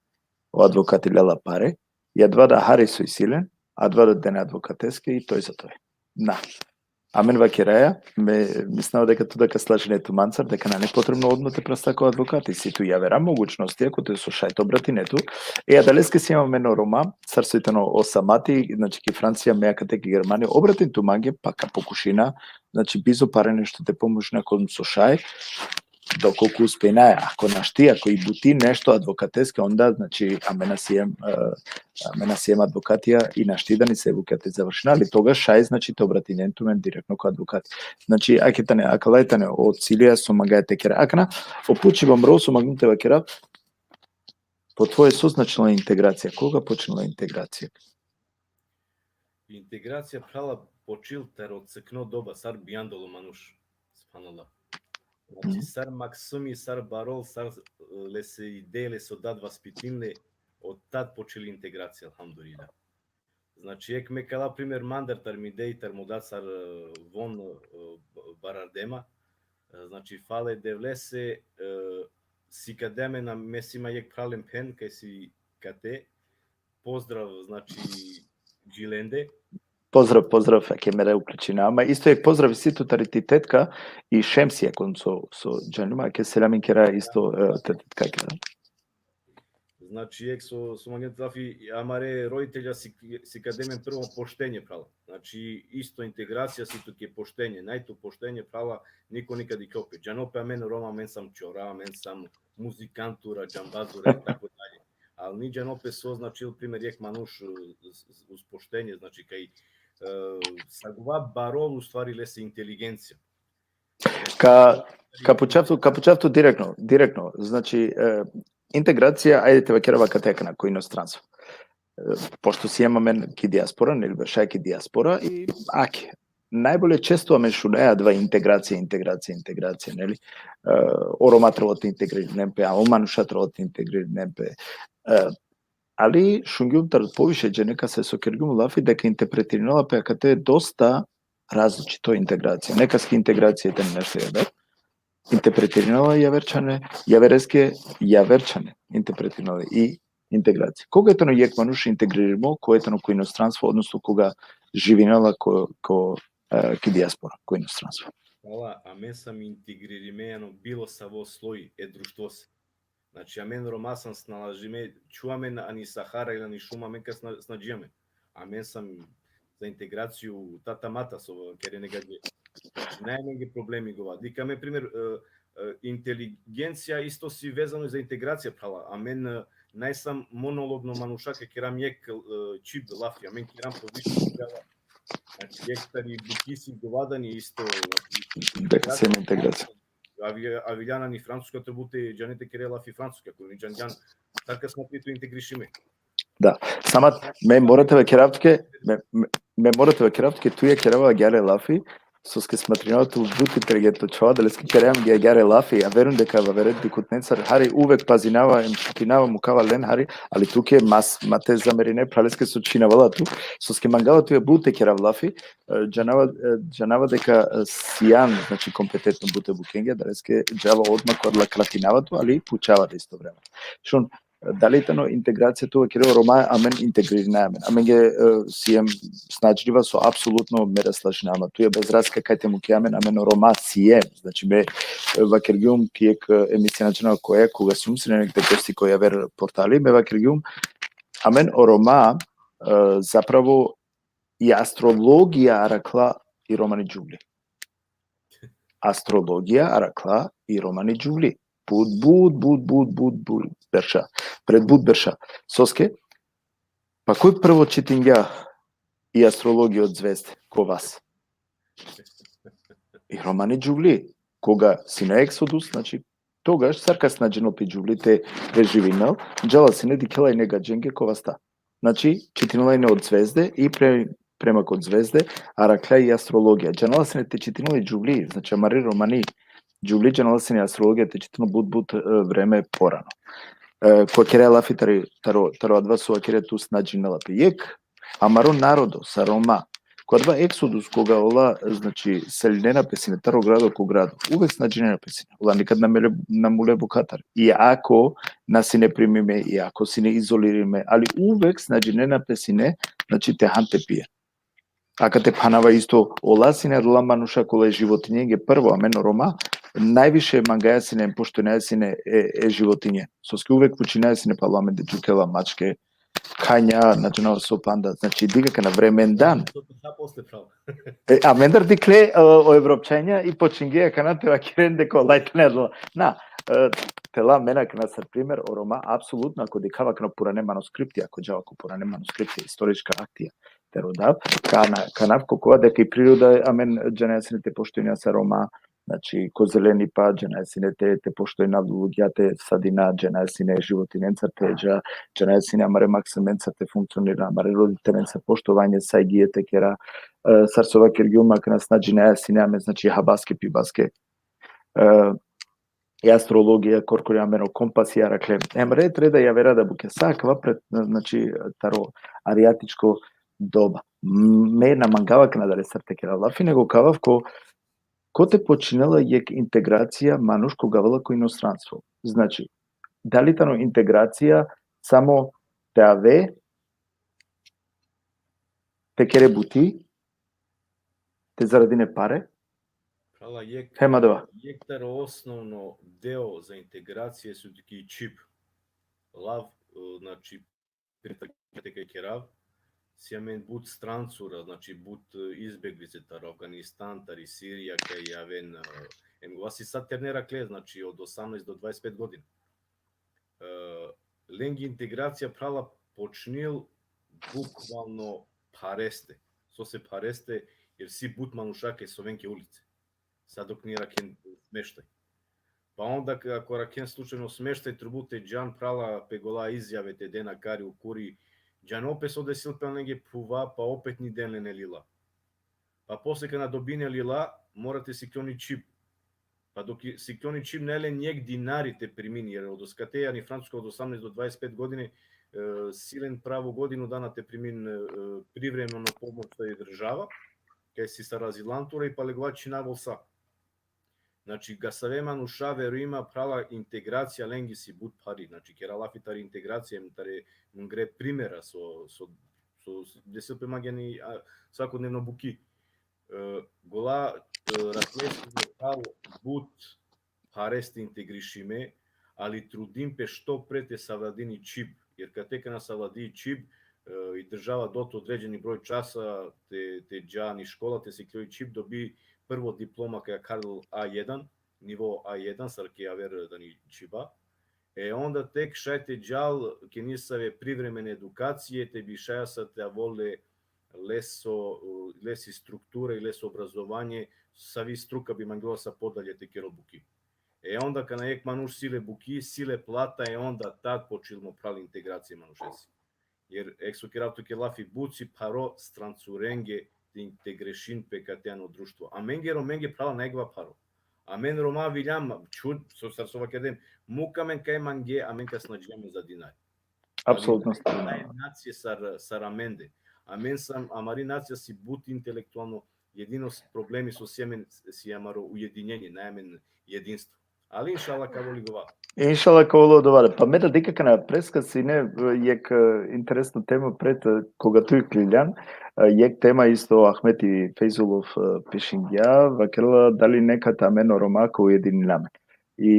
O advokati lela pare, i adava da hari so isi len, adava da dena advokateske i to je za to je. Na. Amen vakeraja, me, mislinava deka tu da ka slažine tu mancar, deka nane potrebno odma te prasta ko advokati, si tu javera mogućnosti, ako te so šaj te obratine tu. E, adaleske sijum amen o Roma, sar so i tano o Samati, znači, ki Francija, me akate ki Germanija, obratin tu mange, pa ka pokušina, znači, bizo pare nešto te pomožina, ako so šaj, dokolku uspejnaja, ako našti, ako i buti nešto advokateske, onda, znači, amen na siem, e, amen na siem advokatija i našti da nesave buke te završina, ali togaš šaj, znači, te obratinen tumen direktno ko advokati. Znači, ake tane, akala tane o cilija so mangaja te kera. Akana, o pučiba mro so mangum te vakera, po tvoje so značila integracija? Koga počinela integracija? Integracija, phrala, počil taro crkno doba, sar bijandol o manuš. Subhanallah. Znači, Mhm. sar maksumi, sar barol, sar, e, lese i dej, leso dad vaspitinle, od tad počili integracija, elhamdulillah. Znači, jek me kala primer mandar tar mi dej, tar mo dad, sar, e, von, e, b-, barardema. E, znači, fale Devlese, e, sikade amen, me si ma jek phralen phen, kaj si kate. Pozdrav, znači, dži lende. Pozdrav, pozdrav, ake mere uključina. Ama isto jek pozdrav isi tu tari ti tetka i Šemsija, kon so, so džanima, ake selamin kera isto, e, te tetka kera. Znači, jek so, so mangena te lafi, amare roditelja si, sikade amen prvo poštenje, phrala. Znači, isto integracija si tuke poštenje. Naj tu poštenje, phrala, niko nikad i klopi. Džano pe amen Roma, amen sam čora, amen sam muzikantura, džambazura i tako dalje. Ali ni džano pe so značil, primer, jek manuš, e, s-, s-, uz poštenje, znači, kaj, e, sagova barol, u stvari, lese inteligencija. Ka, ka pučav tu, ka pučav tu direktno, direktno. Znači, e, integracija, ajde te vakerava kate akana ko inostranstvo. E, pošto siem amen ki dijaspora, neli, berša ki dijaspora, i ake, najbolje često amen šunaja adava integracija, integracija, integracija, neli? E, o Roma trebol te integrinen pe, a o manuša trebol te integrinen pe. E, ali šungjum taro poviše džene kase so kergjum lafi deka interpretirinela pe akate dosta različito integracija. Nekaske integracija tani nešto javer, interpretirinela javer čhane, javereske javer čhane interpretirinela i integracija. Koga tano jek manuš integririmo, koga tano ko inostranstvo, odnosno koga živinela ko, ko, e, ki dijaspora, ko inostranstvo? Phrala, amen sam integririme ano bilo savo sloj e društvose. Znači, amen Roma sam snalažime, čhuva amen ani sahara ili ani šuma, amen ka sna-, snađi amen. Amen sam za integraciju tata mata, so kerena gađe. Znači, naj amenge problemi gova. Dikh amen, primer, e, e, inteligencija isto si vezano za integracija, phrala. Amen, e, naj sam monologno manuša, ka keram jek, e, čhib lafi, amen keram poviše. Znači, jek tari bukisi gova da ni isto, znači, deka sem integracija. Avi-, aviljana ni francuska, te bute džane te kere lafi francuska, ako ni džan džan, taka smatri tu integrišime. Da. Sama, me mora te vakerav tuke, me, me, me mora te vakerav tuke, tu ja kerava agjaar lafi, soske smatrinava tu but inteligentno čhavo, adaleske kerava agjaar lafi, a verujnum deka avere dikhutnencar, hari uvek pazinava, em šutinava, mukava len hari, ali tuke mas, ma te zamerine phraleske so čhinavela tu, soske mangava tu ja but te kerav lafi, e, džanava, e, džanava deka, e, sian, znači, kompetentno but e bukenge, adaleske džava odma ko adala kratinava tu, ali pučava te isto vreme. Šun, dali tano integracija tu vakere o Roma, amen integririnaja amen. Amenge, e, siem snađljiva so apsolutno me raslažinava. Tu ja bez razlika kaj te mukhe amen, amen o Roma siem. Znači, me, e, vakergjum ki jek, e, emisija, na džanav koja, koga sum sine negde gosti ko javer portali, me vakergjum, amen o Roma, e, zapravo i astrologija arakhla i romani džuvli. Astrologija arakhla i romani džuvli. But, but, but, but, but, but berša. Pred but berša. Soske? Pa koj prvo čitingja i astrologija od zvezde ko vas? I romani džuvli. Koga sine Eksodus, znači, togaš sar ka snađinel pe džuvli te preživinel, džala sine dikhela ine gadženge ko vasta. Znači, čitinela ine od zvezde i pre-, prema ko zvezde, arakhla i astrologija. Džanela sine te čitinel i džuvli, znači, amari romani džuvli džanela sine astrologija te čitinel but, but, e, vreme porano. E, ko kere lafi tari, taro, taro adava so kere tu snađinela pe. Jek, amaro narodo, sar Roma, ko adava Eksodus, koga ola, znači, selinena pe sine taro grado ko grado, uvek snađinena pe sine. Ola nikad na mule, na mule bukatar. Iako na sine primime, iako sine izolirime, ali uvek snađinena pe sine, znači, te han te pijen. Akate phanava isto, ola sine adala manuša kola e životinjenge prvo, amen o Roma, najviše mangaja sine, poštujnaja sine e, e životinje. Soske uvek pučinaja sine palo amende džukela, mačke, khanja, na džanav so panda, znači, dikh akana vremendan. To, to, to posle pravo. E, amendar dikhle, e, o Evropčanja i počinge akana te vakeren deka ola tane adala. Na, e, te la amen akana sar primer, o Roma, apsolutno, ako dikhava akana purane manuskripti, ako džava ko purane manuskripti, istorička aktija, taro dav, kana, kanav ko kova deka i priroda, amen džanaja sine te poštujnaja sar Roma, znači, ko zeleni pa, džanaja sine te, te poštujna avlulugja te sadina, džanaja sine životinencar te dža, džanaja sine amare maksamencar te funkcionira, amare roditelencar poštovanje, sajgije te kera, e, sar so vakergjum akana, snađinaja sine amen, znači, habaske, pibaske, e, i astrologija, korkori amen o kompasi arakhle. Em red reda javera da buke, sa akava pred, znači, taro arijatičko doba. Me na mangava akana adalestar te kera lafi, nego ka avav ko, kote počinela jek integracija manuš koga avela ko inostranstvo. Znači, dali tano integracija samo te ave, te kere buti, te zaradine pare? Phrala, jek, hem adava, jek taro osnovno deo za integracija su tuke i čhib. Lav e, znači, prije te kaj kerav, si amen but strancura, znači, but, e, izbeglice taro Afganistan, tari Sirija, kaj aven, e, em gova si sa terne rakle, znači, od osamnaest do dvadeset pet godina. E, lengi integracija, phrala, počnil bukvalno phareste. Sose phareste? Jer si but manuša kaj soven ke ulice. Sa dok ni rakhen smeštaj. Pa onda ka-, ako rakhen slučajno smeštaj, trebul te džan, phrala, pe gola izjave te den akari ukuri, džano pe so desil pe lenge phuva, pa opet ni den len e lila. Pa posle kana dobine lila, mora te sikljoni čip. Pa dok i-, sikljoni čip, nane len jekh dinari te primin, jer od oskate, ani Francuska, od osamnaest do dvadeset pet godine, e, si len pravo godinu dana te primin, e, privremeno pomoć tari država, kaj si sar azilantura i pale gova čhinavol sa. Znači, gasave manuša, verujin ma, phrala, integracija lengi si but phari. Znači, kera lafi tari integracija, em tari mungre primera so, so, so desil pe mange ani, a, svakodnevno buki. E, gola, e, rakle si, phrala, but phareste integrišime, ali trudin pe što pre te savladin i čip, jer kate kana savladi i čip, e, i država dot određeni broj časa te, te dža ani škola, te sikljoj čip, dobi prvo diploma kaj akharel A jedan, nivo A jedan, sar ke aver tani čiba. E onda tek šaj te džal ke nesave privremene edukacije, te bi šaja sa te avol le leso, lesi struktura i leso obrazovanje, savi struka bi mangela sa podalje te kerol buki. E onda kana jekh manuš si le buki, si le plata, e onda tad počnimo, phrala, integracija manušese. Jer ek so kerav tuke lafi, but si pharo strancurenge te integrešin pe kate ano društvo. Amenge Romenge, phrala, naj gova pharo. Amen Roma aviljam, čud, so sar so vakerem, muk amen kaj mange, amen ka snađi amen za dinari. Apsolutno. Naj nacije sar, sar amende. Amen sam, amari nacija si but intelektualno, jedino s-, problemi so si amen, si amaro ujedinjenje, naj amen jedinstvo. Ali inšala ka avol i gova. Inšala ka avol odova. Pa me da dikha kana preska sine, e, jekh, e, interesno tema pred, e, koga tu ikliljan, e, jekh tema isto Ahmeti Fejzulov, e, pišingja, vakerela dali nekad amen o Roma ka ujedinina amen. I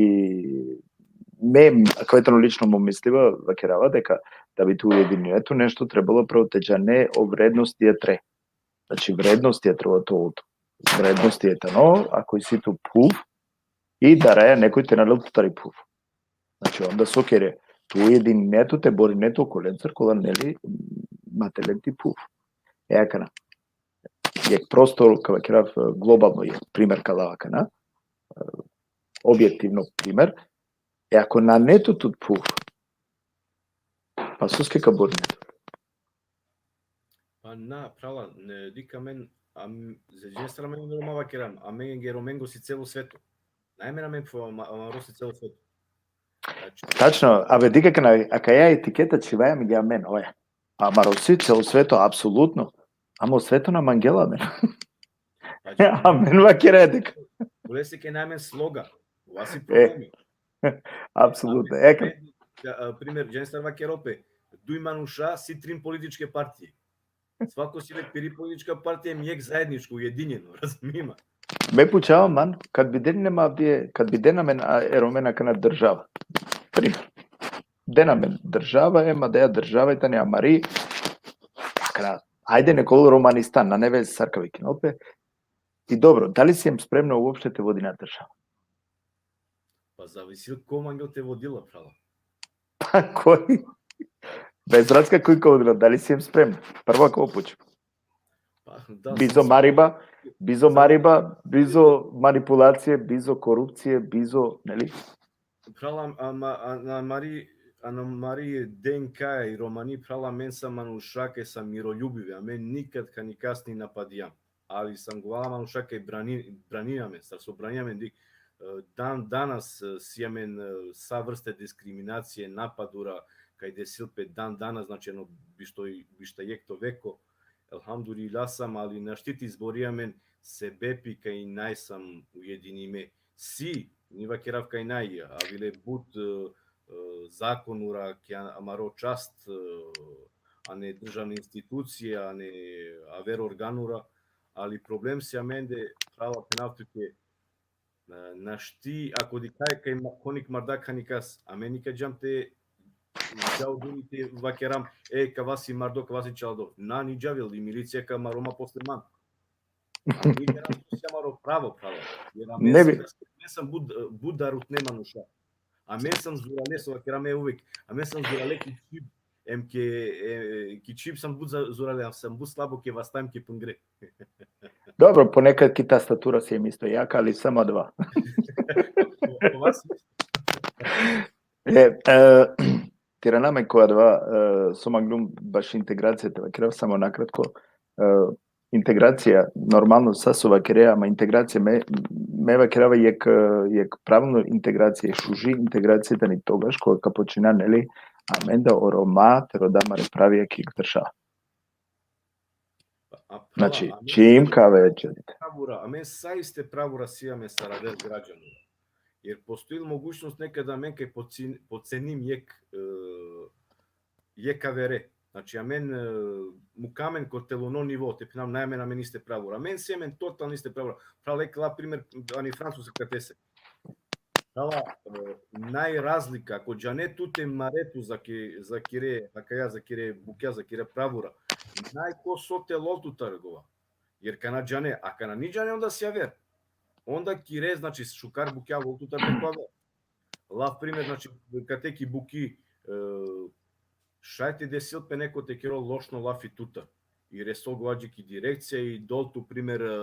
me, akava tano lično mo misliba, vakerava deka da bi tu ujedinine tu nešto, trebalo prvo te džane o vrednostija tre. Znači, vrednostija trebalo te ovel tu. Vrednostija tano, ako isi tu phuv, i daraja nekoj te na lel tut tari phuv. Znači, onda so kere, tu ujedinine tu, te borine tu okolencar kola, neli, ma te len ti phuv. E akana. Jekh prosto, ka vakerav, globalno jekh primer ka lav akana, e, objektivno primer. E, ako nane tut phuv, pa soske ka borine tu? Pa na, phrala, ne, dikh amen, am, za dženstar amen Roma vakeram, amenge Romengo si celo sveto. Naj amen, amen fo-, ama-, amaro si celo sveto. Znači, tačno, a ve dikh akana, akaja etiketa čhivaja amenge amen, oja. Amaro si celo sveto, apsolutno. Ama o sveto na mangela amen. Znači, amen vakeraja deka. Olese kaj nane amen sloga. Ova si problemi. Apsolutno. Amen, e, ka- a, primer, dženstar vakerol pe, duj manuša si trin političke partije. Svako si le piri politička partija, em jekh zajedničko, ujedinjeno, razumima. Me pučava man, kad bi den nema avdive, kad bi den amen, a, e Romen akana država. Primer. Den amen država, em adaja država i tani amari, akana, ajde, nek ovel Romanistan, nane veze sar ka vikinol pe. I dobro, dali siem spremno uopšte te vodina država? Pa zavisi ko mangel te vodila, phrala. Pa koj? Bez razlika koj ka vodila, dali siem spremno? Prvo ka pučim. Pa, da, bizo sam mariba, bizo sam mariba, bizo manipulacije, bizo korupcije, bizo, neli? Phrala, ama, a, amari, amari D N K i Romani, phrala, amen sam manuša kaj sam miroljubive, amen nikad ka nikas ni napadijam. Ali sam govala manuša kaj brani-, branina amen, sar so branina amen, dikh, e, dan danas, e, si amen, e, sa vrste diskriminacije, napadura, kaj desil pe dan danas, znači, ano, bišto i-, bišta jekhto veko, elhamdulillah sam, ali našti te izbori amen, sebepi kaj naj sam ujedinime. Si, ni vakerav kaj naj, avile but, e, e, zakonura, ki a-, amaro čast, e, ane državne institucije, ane aver organura, ali problem si amende, phrala, phenav tuke, e, našti, ako dikhaja kaj ma-, ko nek marda ka nikas, amen nikad džam te Džav duni te vakeram, e, kava si mardo, kava si čaldo. Na, ni džavel, i milicija ka ma Roma posle man. A ni džav tu si amaro pravo, pravo. Jer amen Ne bi- sam, amen sam but, but darutne manuša. Amen sam zurale, so vakeram e uvek, amen sam zurale ki čhib, em ke, e, ki čhib sam but za-, zurale, a sam but slabo ke vasta em ke pungre. Dobro, ponekad ki tastatura si em isto jaka, ali samo dva. Ova si E, e, te irana amen ko adava, e, so manglum baši integracija, te vakerav samo nakratko, e, integracija, normalno, sa so vakerea, ama integracija, me, me vakerava jek, e, jek pravilno integracija, šuži integracija tani togaš, koga ka počina, neli, amen da o Roma te roda amare pravija ki jek država. A, Znači, prava, amen čim sa ka veće. Pravura, amen sa iste pravura si amen sar aver građani. Jer postojil mogućnost nekada amen kaj pocen-, pocenim jek, e, jek avere. Znači, amen, e, mukamen ko teluno nivo, te phenav naj amen, amen iste pravura. Amen si amen totalno iste pravura. Pral ek la primer, ani Francuska katese. Prala, e, najrazlika, ako džane tu te mare tu za ki-, za kire, akaja, za kire bukja, za kire pravura. Naj ko so te lol tutar gova. Jer kana džane, a kana ni džane, onda si aver. Onda kire, znači, šukar bukja lol tutar te ko aver. Lav primer, znači, kate ki buki, e, šaj te desil pe neko te kerol lošno lafi tutar. I resol gova dži ki direkcija i dol tu primer, e,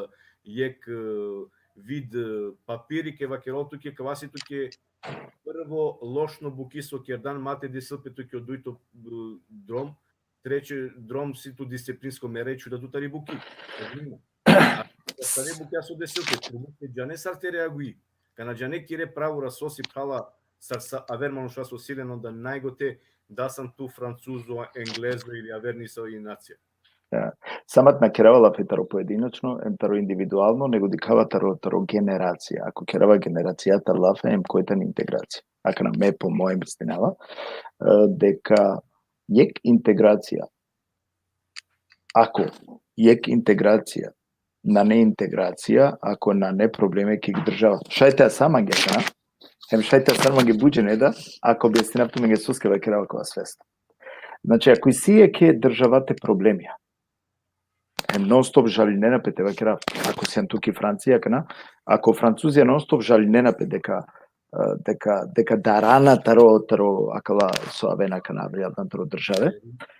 jek, e, vid, e, papiri ke vakerol tuke, kava si tuke prvo lošno buki so kerdan, ma te desil pe tuke o dujto, e, drom, treće drom si tu disciplinsko mere, čuda tu tari buki. Ozbiljno. A sare bukja so desil pe, prvo te džane sar te reagui. Kana džane kire pravura so si, phrala, sar sa aver manuša so si len, onda najgote da san tu Francuzo, Englezo ili aver niso i nacija. Ja. Samat na kerava lafi taro pojedinačno, em taro individualno, nego dikhava taro, taro generacija. Ako kerava generacija tar lafi, em koj tani integracija. Akana me po moje mislinava, e, deka jek integracija, ako jek integracija nane integracija, ako nane probleme ki država. Šaj te asar mange, na? Em šaj te asar mange buđene da, ako objasninav tumenge soske vakerava kova svest. Znači, ako isi jekhe državate problemija, em non stop žalinena pe, te vakerav, ako sian tu ki Francija, kana, ako Francuzija non stop žalinena pe deka, e, deka, deka darana taro, taro akala so avena kana avrijal taro države.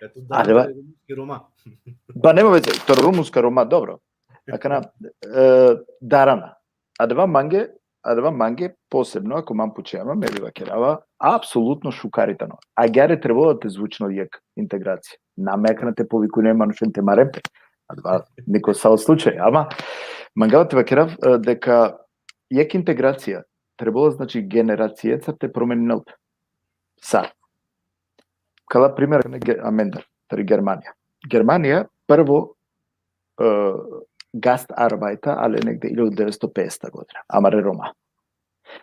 Eto, Adava- da, rumunski Roma. Ba, nema veze, taro rumunska Roma, dobro. Akana, e, darana. Adava mange, adava mange posebno, ako man pučea ma, me bi vakerava, apsolutno šukari tano. Agjaar trebela te zvučinel jek integracija. Na me akana te povikujnen manušen te maren pe. Adava niko sa o slučaj. Ama, mangava te vakerav, e, deka jek integracija trebela, znači, generacijeca te promeninel pe. Sar. Kala primer, ne, Ge-, amendar, tari Germanija. Germanija prvo, e, gastarbeiter ale negde iljadu devetsto peeseta godina. Amare Roma.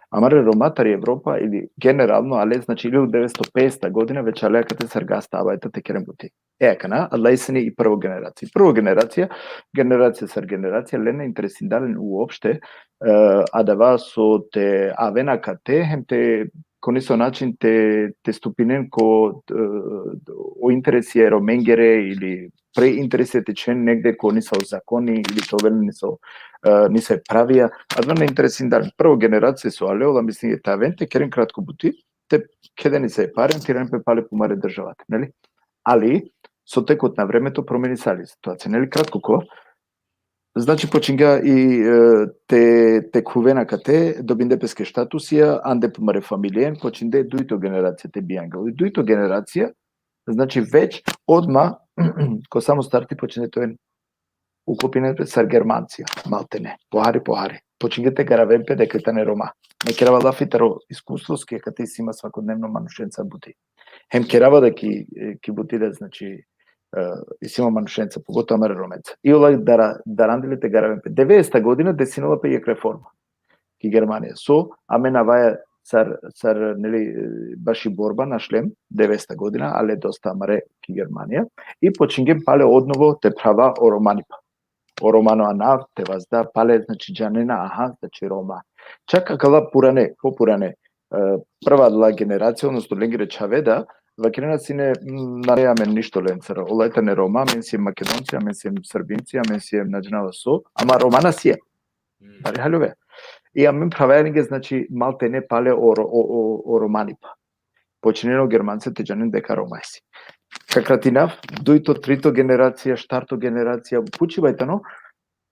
Amare Roma tari Evropa ili generalno, ale, znači, iljadu devetsto peeseta godina već ale akate sar gastarbeiter te keren buti. E, akana, adala sine i prvo generacija. Prvo generacija, generacija sar generacija, le na interesindalen uopšte, e, adava so te aven akate, hem te, ko nesavo način te, te stupinen ko, e, o interesi e Romengere ili pre interesi te čhen negde ko nesavo zakoni ili te ovel nesavo, e, nesave pravija. Adava na interesindalen. Prvo generacija so ale, ola misline te aven, te keren kratko buti, te kheden nesave pare, te iran pe pale pumare državate, neli? Ali, so tek na vreme to promenisali situacija, neli? Kratko ko, znači, počingja i, e, te, te khuven akate, dobinde peske štatusija, ande pumare familijen, počinde dujto generacija te bijanga. I dujto generacija, znači, već odma, ko samo starti počinde te oven uklopinen pe sar Germancija, maltene, pohari, pohari. Počinge te garaven pe deka tane Roma. Me kerava lafi taro iskustvo, soske akate isi ma svakodnevno manušenca buti. Hem kerava da ki, ki buti da, znači, e, isi ma manušenca, pogotovo amare Romenca. I ola dara-, darandile te garaven pe. Devedeseta godina desinela pe jek reforma ki Germanija. So, amen avaja sar, sar, neli, baši borba našlem, devedeseta godina, ale dosta amare ki Germanija. I počingjem pale odnovo te phrava o romanipa. O romano anav te vazda pale, znači, džanena, aha, znači, Roma. Čak akala purane, popurane, e, prva adala generacija, odnosno lengere čhave da, Vakerena sine, mm, nane amen ništo lencar. Ola tane Roma, amen siem Makedonci, amen siem Srbinci, amen siem na džanava so, ama Roma na siem. Mm. Bari haljove. I amen phravea lenge, znači, maltene pale o, ro- o, o, o Romanipa. Počinena o Germanca te džanen deka Roma isi. Ka kratinav, dujto, trito generacija, štarto generacija, pučiba i tano,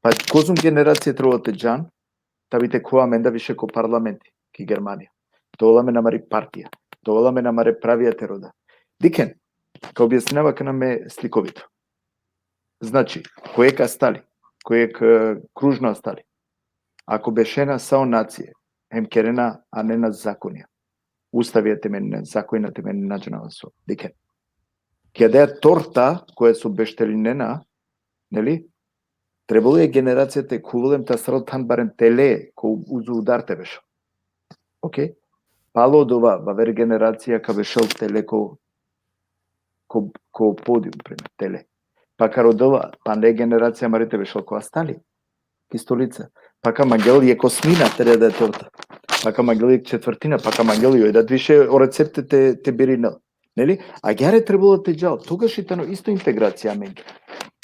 pa kozom generacija trebalo te džan, ta bi te khuva amen da više ko parlamenti, ki Germanija. Te ovel amen amari partija, te ovel amen amare pravija te roda. Dikhen, ka objasninav akana me slikovito. Znači, ko jekh astali, ko jekh, e, kružno astali, ako bešena sa o nacije, hem kerena, anena zakonija. Ustavija te menina, zakonija te menina, na džanava so. Dikhen. Ki adaja torta, koja so beštelinena, neli? Trebalo e generacija te khuvel hem ta sral than barem tele, ko uzo udar te bešel. Okej? Palo dova, vaver generacija ka bešel tele ko, ko, ko podium, primer, tele. Pa ka rodela, pande generacija amari te bešel ko astali, ki stolica. Pa ka mangel jekh osmina te da torta. Pa ka mangel jekh četvrtina, pa ka mangel joj da više o recepte te, te birinel. Neli? Agjaar trebalo te džal, togaš i tano isto integracija amenge.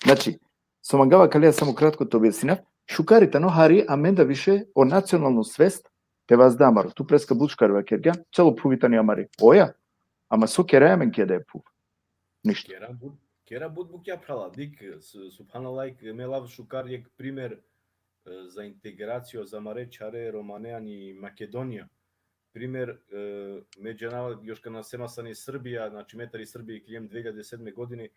Znači, so mangava kalea samo kratko te objasninav, šukar i tano hari amen da više o nacionalno svest te vazda amaro. Tu preska but šukar vakergjan, celo phuv i tani amari. Oja, ama so keraja amen ki adaja phuv? Ništo. Kera but, kera but bukja, phrala, dik, s- subhanallah, me lav šukar jekh primer, e, za integraciju za amare čhare Romane ani Makedonija. Primer, e, me džanava, još kana sema sar ani Srbija, znači me tari Srbija ikljem dve hiljade sedme godine,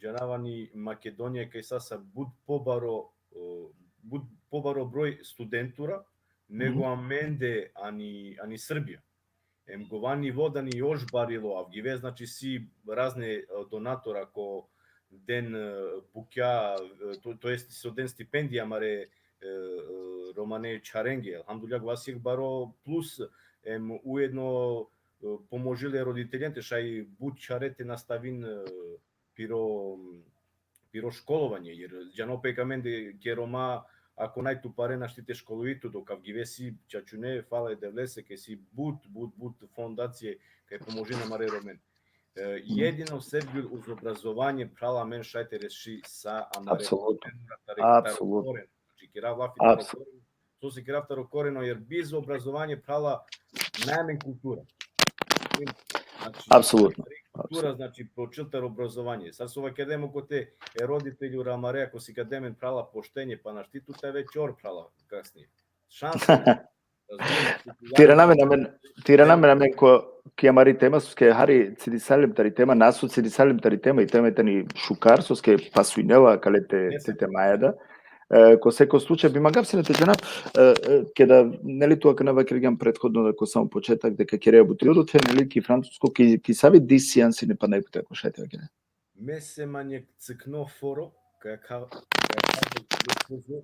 džanava ani Makedonija kaj sasa but pobaro, e, but pobaro broj studentura, nego Mhm. amende ani, ani Srbija. Em gova nivo da ni još barilo, avgive, znači, si razne, e, donatora ko den, e, bukja, e, to, to jest so den stipendija amare, e, e, Romane čharenge. Elhamdulillah, gova si jekh baro plus, em ujedno, e, pomožile roditeljente, šaj but čhare te nastavin, e, piro, piro školovanje, jer džano pe ka amende ke Roma, ako naj tu pare našti te školujin tu, dok avgive si čačune, hvala e Devlese, ke si but, but, but fondacije kaj pomožin amare Romen. E, jedino, Sevgjul, uz obrazovanje, phrala, amen šaj te reši sa amare Apsolutno. problemi, taro, taro Apsolutno. koren. Znači, kerav lafi taro Apsolutno. koren. So si kerav taro koreno, jer bez obrazovanje, phrala, nane amen kultura. Znači, Apsolutno. kultura, znači, počil taro obrazovanje. Sar so vakergjem kote e roditelj amare, ako sikade amen, phrala, poštenje, pa našti tu te ave čor, phrala, kasnije. Šansa. Razumem, Te irana amen, amen, te irana amen, amen ko, ki amari tema, soske hari cidisajlem tari tema, na so cidisajlem tari tema, i tema tani šukar, soske pasujnela kale te, te temaja da. E, ko seko slučaj, bi mangav sine te džanav, e, e, keda, neli, tu akana vakergjam prethodno, da ko samo početak, deka kerea buti odote, neli, ki Francusko, ki, ki savi dis sian sine pa najputi, ako šaj te vakere? Me sem ani jekh crkno foro, ka, ka, ka, ka,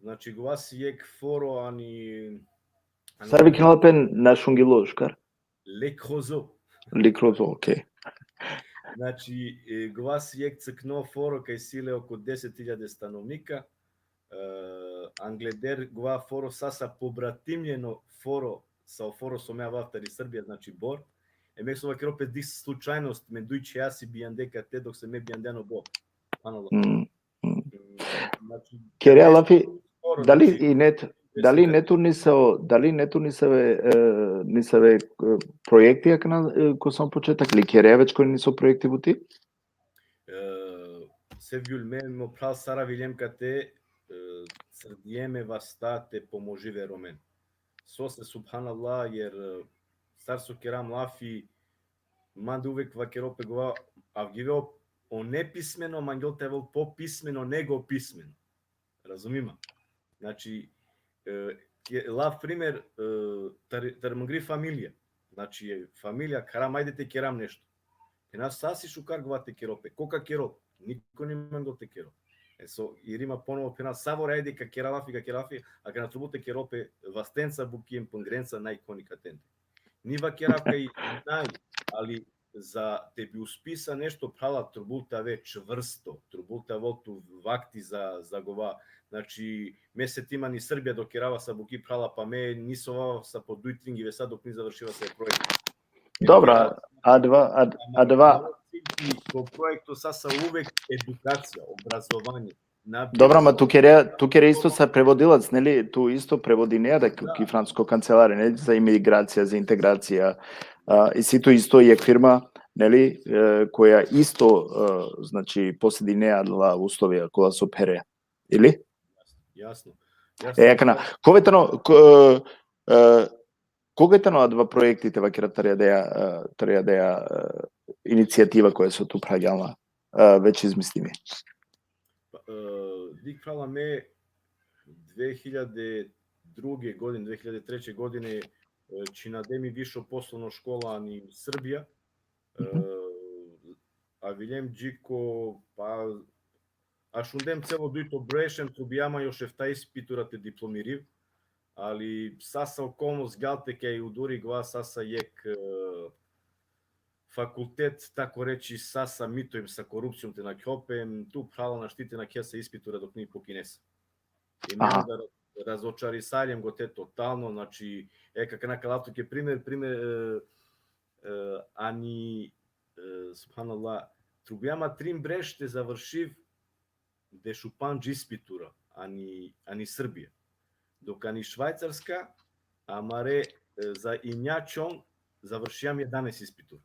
znači, gova si jekh foro ani, ani Sar vikinela pe na šungilo šukar? Le Creusot. Le Creusot, okej. Znači, e, gova si jekh crkno foro kaj si le oko deset hiljade stanovnika. E, angleder gova foro sasa pobratimljeno foro sa o foro so me avav tari Srbija, znači Bor. E, me so vakerav pe dis slučajnost, me duj čheja si bijande kate, dok se me bijande ano Bor. Subhanallah. Mm, mm. Znači, Kerea kate lafi, foro, dali znači, i net, dali netu nisave, dali netu nisave, e, nisave, e, projekti akana, e, ko samo početak, li kerea već koj niso projekti buti? E, Sevgjul, me mo phral sar aviljem kate, e, crdijem e vasta te pomožive Romen. Sose, subhanallah, jer, e, sar so keram lafi, mande uvek vakerav pe gova, avgive o, o nepismeno mangel te avel popismeno nego pismeno. Razumima? Znači, e, ke-, lav primer, e, tar, tar mangri familija. Znači, familija, keram, ajde te keram nešto. Phena, sa si šukar gova te kerol pe. Ko ka kerol? Niko ni mangel te kerol. E so, irima ponovo, phena, savore, ajde, ka kera lafi, ka kera lafi, a kana trubul te kerol pe vastenca buki em pangrenca, naj ko nikatende. Ni vakerav kaj naj, ali za te bi uspisa nešto, phrala, trubul te ave čvrsto, trubul te avel tu vakti za, za gova. Znači, me setim ani Srbija dok kerava sa buki, phrala, pa me nisava sa po duj trin givesa dok ni završiva sa e projekti. Dobra, A dva, a, a dva. Ko projekto sasa uvek edukacija, obrazovanje. Na Dobro, ma bilo- tu kere, tu kere isto sa prevodilac, neli? Tu isto prevodinea da ki, Da. Ki francusko kancelari, neli? Za imigracija, za integracija. A, i si tu isto jek firma, neli? E, koja isto, e, znači, posedinea la uslovija kola so pherea. Ili? Jasno, jasno. E, akana, kove tano, ko-, e, e, koga tano adava projekti te vakera tari adaja, e, tari adaja, e, inicijativa koja so tu phravgjan la, e, već izmislimi? Pa, e, dikh, phrala, me dve hiljade druge godine, dve hiljade treće godine, e, čhinadem i višo poslovno škola ani Srbija. E, Mhm. Avilem dži ko, pa, ašundem celo dujto breš, em trubijama još efta ispitura te diplomiriv, ali sasa okolnost galte kaj uduri gova sasa jek, e, fakultet, tako reći, sasa mito em sa korupcijom te nakhel pe, em tu, phrala, našti te nakhea sa ispitura dok ni pokinesa. I me Aha. onda razočarisaljem gote totalno, znači, e, kaka na kalav tuke primer, primer, e, e, ani, e, subhanallah, trubijama trin breš te završiv dešupandž ispitura, ani, ani Srbija. Dok ani Švajcarska, amare, e, za injačon završijam jedanaest ispitura.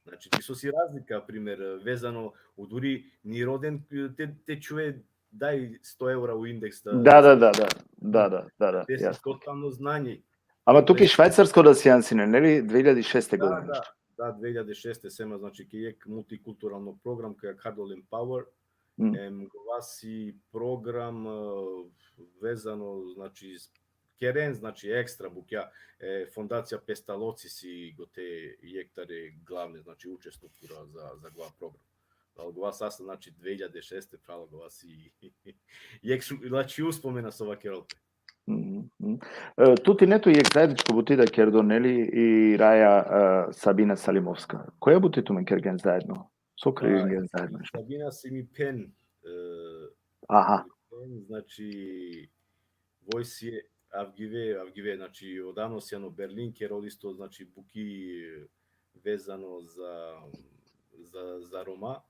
Znači, ti so si razlika, primer, vezano, uduri ni roden, e, te, te čuve daj sto evra u indeks da... Da, da, da, da. Da, da, da, da, Te si jasno. totalno znanje. Ama tu ki Znači- Švajcarsko da sijan sine, neli? Dve hiljade šeste Da, godine da, nešto. Da, dve hiljade šeste sema, znači, ki jek multikulturalno program, kaj Hardol Empower, Mm. em, gova si program, e, vezano, znači, s-, keren, znači, ekstra bukja, e, Fondacija Pestalozzi si gote jek tari glavne, znači, učestvovtura za, za gova program. Ali gova sasa, znači, dve hiljade šeste, phrala, gova si jek su-, znači, uspomena so vakerol pe. Mhm, mhm. E, tu tine tu jek zajedničko buti da kerdo, neli, i Raja, e, Sabina Salimovska. Koja buti tumen kergen zajedno? So kergen zajedno? Sabina si mi phen, e, Aha. phen, znači, voj si avgive, avgive, znači, odavno sijan o Berlin, kerol isto, znači, buki vezano za, za, za Roma.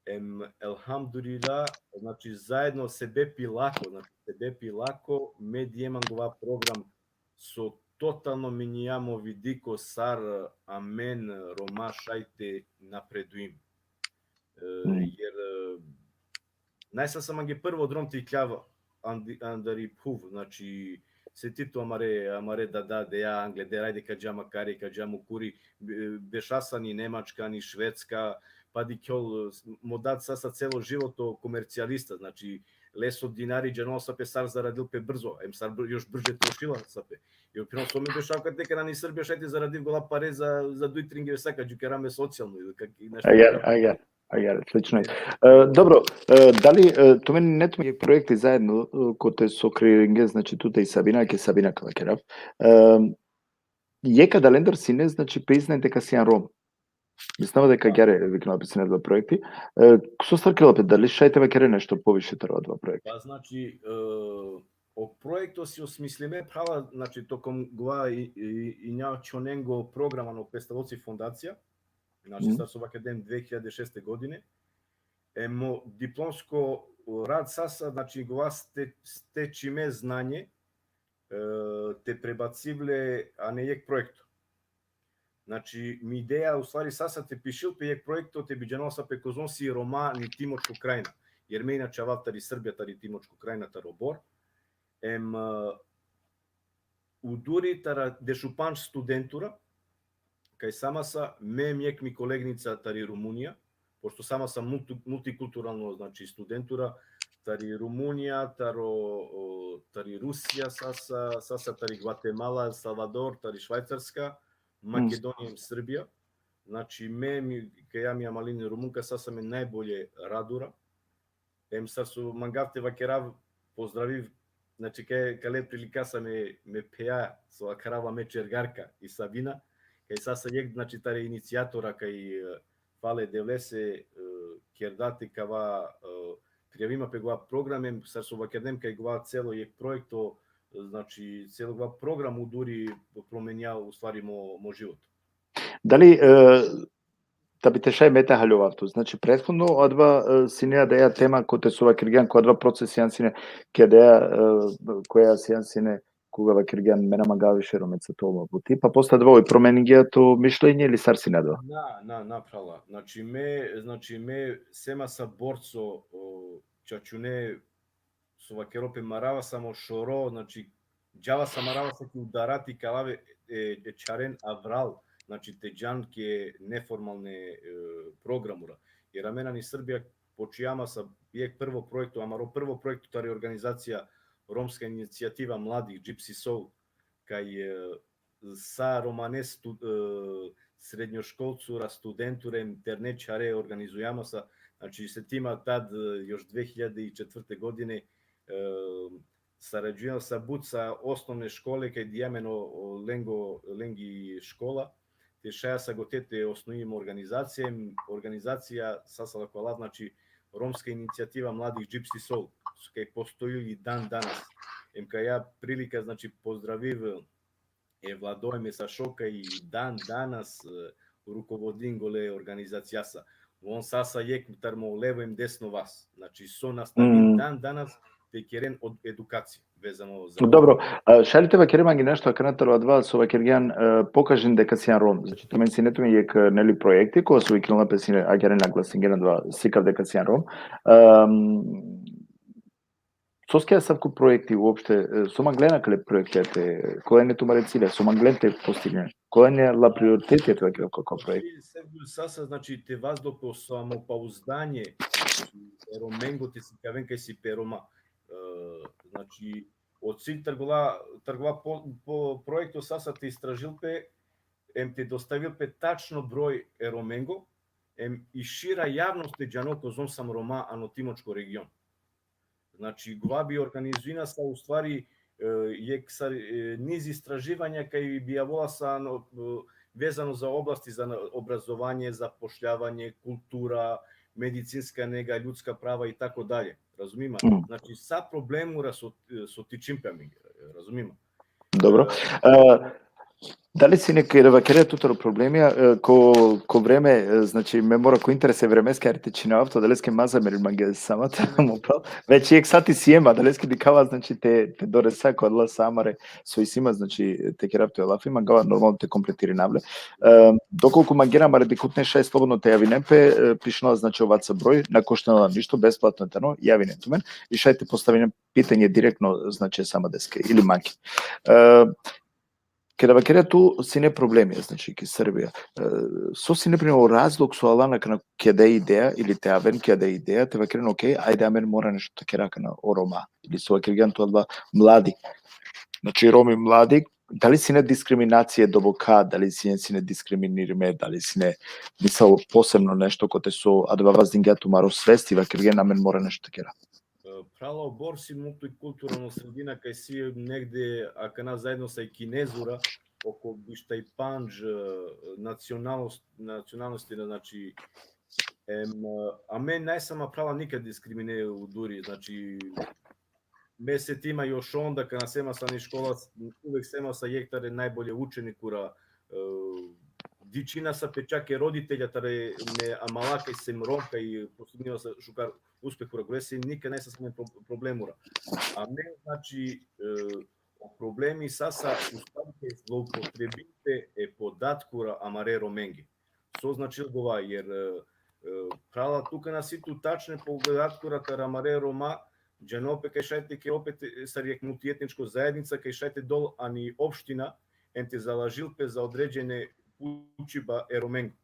Em, elhamdulillah, znači, zajedno sebepi lako, znači, sebepi lako, me dijem angova program so totalno menjijam o vidiko sar amen Roma šaj te napreduim. E, Mm. Jer, e, najsa sam ange prvo drom te ikljav andi-, andari phuv, znači, seti tu amare, amare dada, deja, angleder, ajde ka dža makari, ka dža mukuri, be-, bešasani Nemačka, ni Švedska, pa dikhjol, mo dad sasa celo životo komercijalista, znači, leso dinari džanol sa pe sar zaradil pe brzo, em sar br-, još brže trošila sa pe. I opirno so me bešav kate kana ni Srbija šaj te zaradiv gola pare za, za duj trin gevesaka, džukera me socijalno, ili kak-, nešto Agjar, tako. Agjar, Agjar, slično. E, dobro, e, dali, e, tumen ine tumen jek projekti zajedno, e, kote so kreiringe, znači, tute i Sabina, ke Sabina ka vakerav. E, jek adalendar sine, znači, priznajte ka sijan Rom. Mislinava deka agjar viknela pe sine adava projekti. E, so sar kerela pe, dali šaj te vakere nešto poviše taro adava projekti? Pa, znači, e, o projekto si osmislime, phrala, znači, tokom gova i, i, injačonengo programa ano Pestalozzi fondacija, znači, Mhm. Sar so vakergjem, dve hiljade šeste godine. Em, o diplomsko rad sasa, znači, gova ste-, stečime znanje, e, te prebaciv le ane jek projekto. Znači, mi ideja, u stvari, sasa te pišil pe jek projekto, te bi džanol sa pe kozom si Roma ni Timočko krajina. Jer me inače avav tari Srbija, tari Timočko krajina, taro Bor. Em, e, uduri taro dešupandž studentura, kaj sama sa me em jek mi koleginica tari Rumunija, pošto sama sa multi-, multikulturalno, znači, studentura, tari Rumunija, taro, o, tari Rusija, sasa, sasa tari Gvatemala, Salvador, tari Švajcarska, Makedonija em Srbija. Znači, me, mi, kaj ja mi amalin Rumunka, sasa me najbolje radura. Em sar so mangav te vakerav, pozdraviv, znači, kaj, kale prilika sa me, me pheja, so akharava me čergarka i Sabina, kaj sasa jek, znači, tari inicijatora, kaj, e, fale Devlese, e, kerda te kava, e, prijavima pe gova program, em sar so vakergjem kaj gova celo jek projekto, znači, celo gova program uduri promenja, u stvari, mo, mo životo. Dali, e, da bi te šaj me te haljovav tu. Znači, prethodno, adava, e, sine adaja tema kote so vakergjan, ko adava proces sian sine, ki adaja, e, koja sian sine, koga vakergjan, me na mangava više Romenca te ol ma buti, pa posle adava oj promeningja to mišljenje ili sar sine adava? Na, na, na, phrala. Znači, me, znači, me sema sa borco, o, čačune, so vakero pe, marava sa mo šoro, znači, džava sa, marava sa ki udarati, ka lav e, e, e čharen avral, znači, te džan ke neformalne, e, programura. Jer amen ani Srbija počijama sa jek prvo proekto, amaro prvo proekto tari organizacija Romska inicijativa mladih Gypsy Soul, kaj, e, sa romane stu-, e, srednjoškolcura, studenture, em terne čhare organizujama sa, znači, setima tad, e, još dve hiljade i četvrte godine, e, sarađujama sa but sa osnovne škole, kaj dijam amen o, o lengo, lengi škola, te šaja sa gote te osnujim organizacija, em organizacija sa, sa la kola, znači, Romska inicijativa mladih Gypsy Soul, so kaj postojil i dan danas. Em kaj ja prilika, znači, pozdraviv e vlado em e Sašo kaj i dan danas, e, rukovodin gole organizacijasa. On sasa jek tar mo levo em desno vas. Znači, so nastavin Mm. dan danas te keren od edukacija vezano za Dobro, a, šaj li te vakere mange nešto, akana taro adava so vakergjan, e, pokažin deka sian Rom. Znači, tumen sine tumen jek, e, neli, proekti, kova so iklona pe sine, agjaar naglasingjan adava, sikav deka sian Rom. Em, soske asavko proekti uopšte, e, so manglen akale proekte, kola ine tumare cilja, so manglen te postignen, kola ine la prioritetija te vakere ko, ko proekti? Cilj, Sergio, sasa, znači, te vazdel pe o samopouzdanje e Romengo, te sikaven kaj si pe Roma. E, znači, o cilj tar gola, tar gola po, po proekto sasa te istražil pe, em te dostavil pe tačno broj e Romengo, em i šira javnost te džanol kozom sam Roma ano Timočko region. Znači, gova bi organizuina sa, u stvari, e, jek sar, e, niz istraživanja kaj bi avola sa, ano, e, vezano za oblasti, za na-, obrazovanje, zapošljavanje, kultura, medicinska nega, ljudska prava i tako dalje. Razumima? Mm. Znači, sa problemura so, so tičin pe amenge, razumima? Dobro. E, E, dali sine, keda vakerea tu taro problemija, e, ko, ko vreme, e, znači, me mora ko interes e vremeske, ari te čhinav tu, adaleske ma zamerin mange, samo te, mo pral. Već jek sati siema, adaleske dikhava, znači, te, te doresa ko adala sa amare so isi ma, znači, te kerav tute lafi, mangava normalno te kompletirinav le. E, dokolku mangena amare dikhutne, šaj slobodno te javinen pe, e, pišinela, znači, o WhatsApp broj, na koštinela ništo, besplatno tano, javinen tumen, i šaj te postavinen pitanje direktno, znači, sa amadeske ili mange. E, keda vakerea tu sine problemi, znači, ki Srbija, e, so sine, primer, o razlog so alan akana ki adaja ideja, ili te aven ki adaja ideja, te vakeren, okej, ajde, amen mora nešto te kera akana o Roma, ili so vakergjan tu adala mladi. Znači, Romi mladi, dali sine diskriminacija doboka, dali sine, sine diskriminirime, dali sine, misal, posebno nešto kote so adava vazdingja tumaro svesti, vakergjan, amen mora nešto te kera? E, phrala, o Bor si multikulturalno sredina, kaj si negde akana zaedno sa i Kinezura, oko bištaj pandž, e, nacionalnost-, nacionalnostina, znači, em, e, amen naj sama, phrala, nikad diskrimine u duri, znači, me setima još onda, kana sema sa ani škola, uvek sema sa jek tari najbolje učenikura, e, dičina sa pe čak e roditelja tari me amala kaj sem Rom, kaj postignina sa šukar uspehura, gore si nikad naj sa sine pro-, problemura. A me, znači, e, o problemi sasa, u stvari, kaj zloupotrebin pe e podatkura amare Romenge. So značil gova, jer, e, e, phrala, tu kana si tu tačne podatkura taro amare Roma, džanol pe kaj šaj te kerol pe te, sar jek multietničko zaednica, kaj šaj te dol ani opština, em te zalažil pe za određene pučiba e Romengo.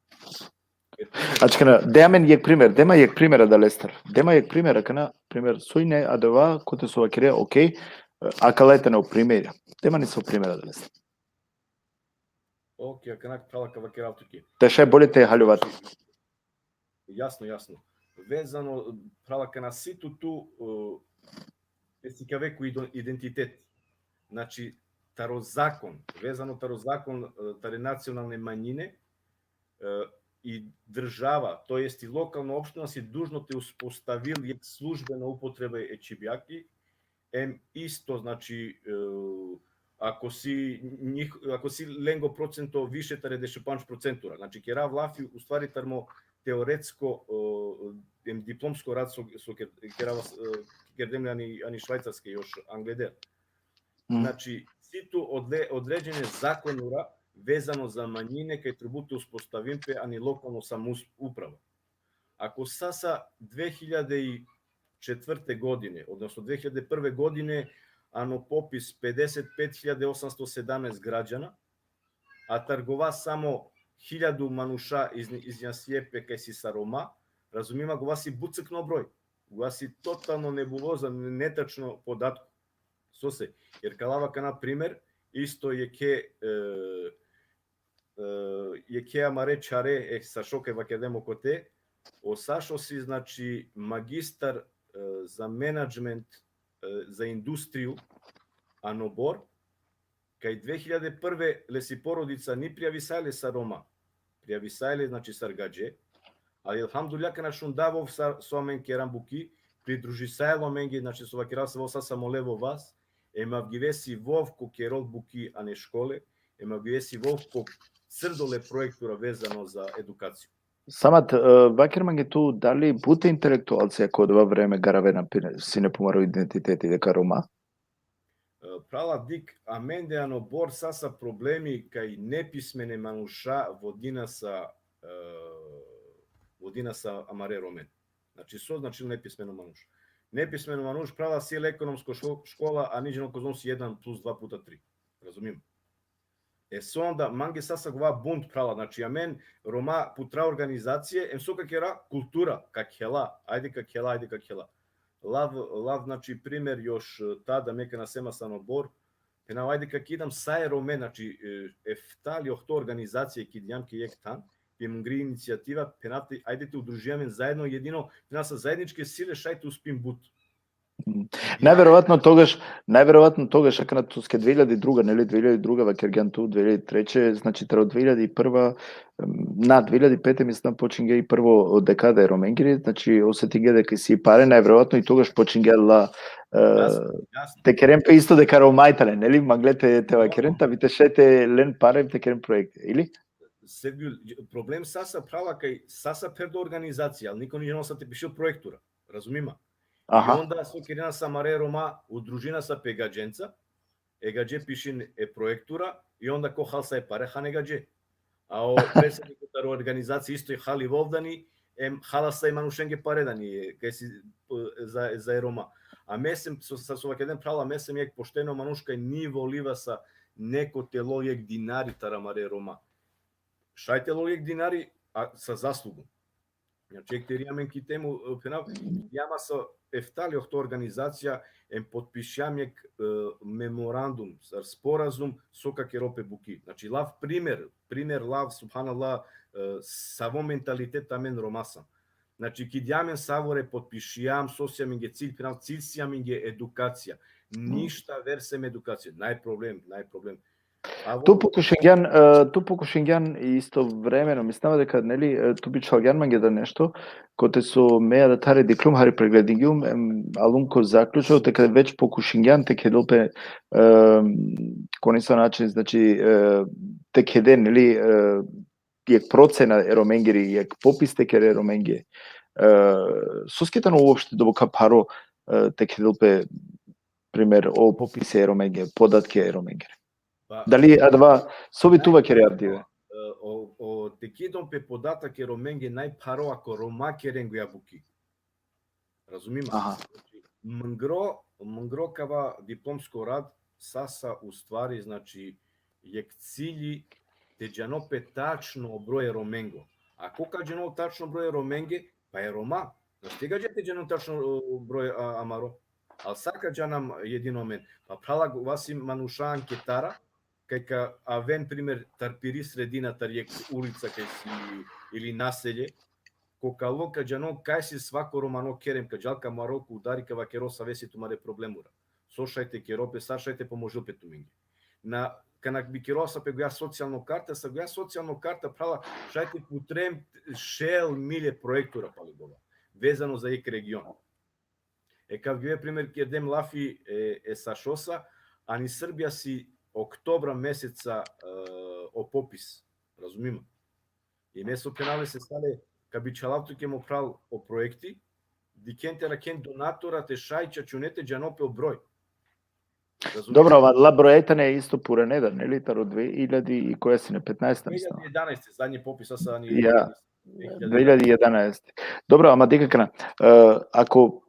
E, primer. Ačhana, de amen jek primer, de ma jek primer adalestar. De ma jek primer, akana, primer, so ine adava, kote so vakerea, okej, akala tane o primerja. De ma nesavo primer adalestar. Okej, akana, phrala, ka vakerav tuke. Te šaj bolje te haljova tu. Jasno, jasno. Vezano, phrala, kana si tu tu, e, te sikave ko ido-, identitet. Znači, taro zakon, vezano taro zakon, e, tari nacionalne manjine, e, i država, to jest i lokalna opština si dužno te uspostavil jek službena upotreba e čhibjaki, em isto, znači, e, ako si njih, ako si lengo procento više tari dešupandž procentura. Znači, kerav lafi, u stvari, tar mo teoretsko, o, em diplomsko rad so, so ke-, kerava, e, kerdem le ani, ani Švajcarske još angleder. Mm. Znači, si tu odle-, određene zakonura vezano za manjine kaj trebute uspostavim pe ani lokalno samouprava. Ako sa, sa dve hiljade i četvrte godine, odnosno dve hiljade prve godine, ano popis pedeset pet hiljade osamsto sedamnaest građana, a tar gova samo hiljadu manuša iz-, izjasnje pe kaj si sa Roma, razumima, gova si but crkno broj, gova si totalno nebuloza, netačno podatko. Sose, jer ka lav akana primer, isto jekhe, e, e, jekhe amare čhare, e, Sašo kaj vakerdem okote, o Sašo si, znači, magistar, e, za menadžment, e, za industriju, ano Bor, kaj dve hiljade prve lesi porodica ni prijavisaja le sar Roma, prijavisaja le, znači, sar gadže, ali elhamdulillah kana šunda vov sa, so amen keram buki, pridružisaja le amenge, znači, so vakerav sa, vov sa, sa mo levo vas, em avgivesi vov ko kerol buki ane škole, em avgivesi vov ko crdo le projektura vezano za edukaciju. Samat, e, vaker mange tu, dali bute intelektualcija ko odova vreme garavena pe-, sine pumaro identiteti deka Roma? E, prala, dik, amende ano Bor sa, sa problemi kaj nepismene manuša vodina sa, e, vodina sa amare Romen. Znači, so znači nepismeno manuš? Nepismeno manuš, prala, si le ekonomsko šo-, škola, a niđe no kozom si jedan plus dva puta tri. Razumim? E, so onda, mange sa, sa gova bunt, prala, znači, amen Roma putra organizacije, em so ka kera, kultura, ka khela, ajde ka khela, ajde ka khela. Lav, lav, znači, primer još, e, tada me kana sema sa ano Bor, phenav, ajde ka kidam sa e Rome, znači, e, efta li ohto organizacije kidjam ke jekh than, pe mungri inicijativa, phenav te, ajde te udružim amen zajedno, jedino, phenav, sa zajedničke sile šaj te uspim but. Mm. Najverovatno togaš, najverovatno togaš, akana tuske dve hiljade i druga, neli, dve hiljade i druga vakergjan tu, dve hiljade i treće, znači, taro dve hiljade i prva, em, na, dve hiljade i pete, mislim, počingja i prvo dekada e Romengiri, znači, osetingja deka isi pare, najverovatno i togaš počingja la, e, jasno, jasno, te keren pe isto deka Roma i tane, neli, mangle te, te vakeren, ta bi te šaj te len pare, te keren projekte, ili? Sevgjul, problem sa, sa, prala, kaj sa, sa pherdo organizacija, ali niko niđe no sa te pišel projektura, razumima? Aha. I onda so kerena sa amare Roma, udružina sa pe gadženca, e gadže pišin e projektura, i onda ko hal sa e pare, han e gadže. A o predsednik taro organizacija isto i hali vov dani, em hala sa e manušenge pare dani, e, kaj si, e, za, za e Roma. A me sem, so, sa, so vakergjan, prala, me sem jekh pošteno manuš kaj ni voliva sa neko te lol jekh dinari taro amare Roma. Šaj te lol jekh dinari, a sa zaslugom. Znači, jekh teri amen ki temu, e, phenav, jama sa efta li ohto organizacija, em potpišjam jekh, e, memorandum, sar sporazum, so ka kerol pe buki. Znači, lav primer, primer lav, subhanallah, e, savo mentalitet amen Roma sam. Znači, kidjam amen savore, potpišjam, so si amenge cilj, phenav, cilj si amenge edukacija. Ništa aver sem edukacija. Naj problem, naj problem. A tu vo- pokušingjan, e, tu pokušingjan istovremeno, mislava deka, neli, e, tu bičhalgjan mange da nešto, kote so me adathari diklum hari pregledingjum, em, alum ko zaključo, te ked već pokušingjan te kedel pe, e, ko nesavo način, znači, e, te kede, neli, e, jekh procena e Romengiri, jekh popis te kere e Romenge. E, soske tano uopšte doboka pharo, e, te kedel pe, primer, o popise e Romenge, podatke e Romengiri? Pa, dali adava, so bi tu vakere avdive? E, o, o, te kidon pe podatak e Romenge najpharo ako Roma keren goja buki. Razumima? Aha. Znači, mngro, mngro kava diplomsko rad, sa, sa u stvari, znači, jekh cilji te džano pe tačno o broj e Romengo. A ko ka džano tačno broj e Romenge? Pa e Roma. Znači, te ka džan te džano tačno o broj, a, amaro. Al sa ka džanam jedino amen? Pa, prala, gova si manuša anketara, kaj ka aven, primer, tar piri sredina, tar jekh ulica kaj si, ili naselje, ko kalo ka džano kaj si svako romano kerem, ka džal ka maro ko udari, ka vakero save si tumare problemura. So šaj te kero pe, sa šaj te pomožel pe tumenge. Na, kana bi kero sa pe goja socijalno karta, sa goja socijalno karta, prala, šaj te putrem šel milje projektura pali gova, vezano za jekh region. E, ka avgive primer, kerdem lafi e, e Sašosa, ani Srbija si oktobra meseca, e, o popis, razumima. I me so phenava se sale, ka bičhalav tuke mo phral o proekti, dikhen te rakhen donatora te šaj čačune te džano pe o broj. Razumima? Dobro, ama la broja tane isto purane da, neli, taro dve iljadi i koja sine, petnaesta, mislim. Dve iljadi jedanaesta, zadnji popis, a sa ni... Ja, dve iljadi jedanaesta. Dobro, ama dikh akana, e, ako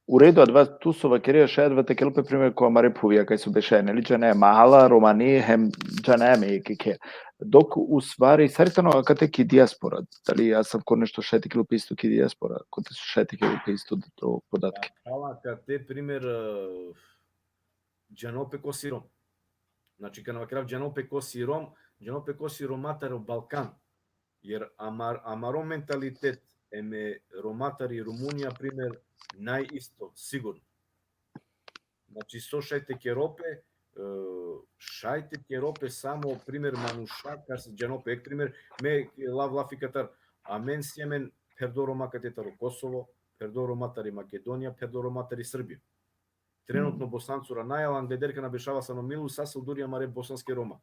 u redu, adava tu so vakerea šaj adava te kerel pe primer ko amare phuvija kaj so bešaja, neli, džanaja mahala, romani, hem džanaja me jekhe. Dok u stvari, sar tano akate ki dijaspora, dali asavko nešto šaj te kerel pe isto ki dijaspora, kote so šaj te kerel pe isto to podatke. Pa, akate primer, e, džano pe ko si Rom. Znači, kana vakerav džano pe ko si Rom, džano pe ko si Roma taro Balkan. Jer amar-, amaro mentalitet em e Roma tari Rumunija, primer, naj isto, sigurno. Znači, so šaj te kerel pe, e, šaj te kerel pe samo, primer, manuša, kas džano pe, jekh primer, me lav lafi katar, amen si amen pherdo Roma kate taro Kosovo, pherdo Roma tari Makedonija, pherdo Roma tari Srbija. Trenutno Bosancura naj, al angleder kana bešava sa no Milu, sa so duri amare bosanske Roma.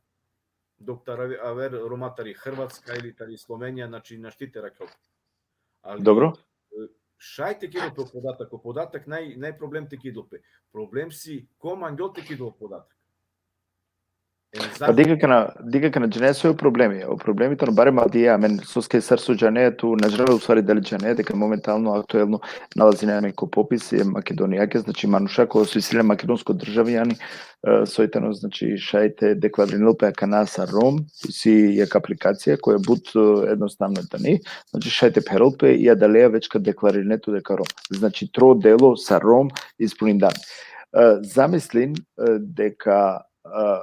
Dok tari aver Roma tari Hrvatska ili tari Slovenija, znači, našti te rakhel. Ali, dobro, e, šaj te kidel pe o podatak, o podatak naj, naj problem te kidel pe. Problem si ko mangel te kidel o podatak. Pa dikh akana, dikh akana, džane so o problemi. O problemi tano barem avdive, amen, soske sar so džane, tu na džane, u stvari, dali džane, deka momentalno, aktuelno nalazina amen ko popis e Makedonijake, znači, manuša ko so isi le makedonsko državljani, e, soj tano, znači, šaj te deklarinel pe akana sar Rom, isi jekh aplikacija koja but, e, jednostavno tani, znači, šaj te pherel pe i adaleja već ka deklarine tu deka Rom. Znači, tro delo sar Rom ispunindan. E, zamislin, e, deka, e,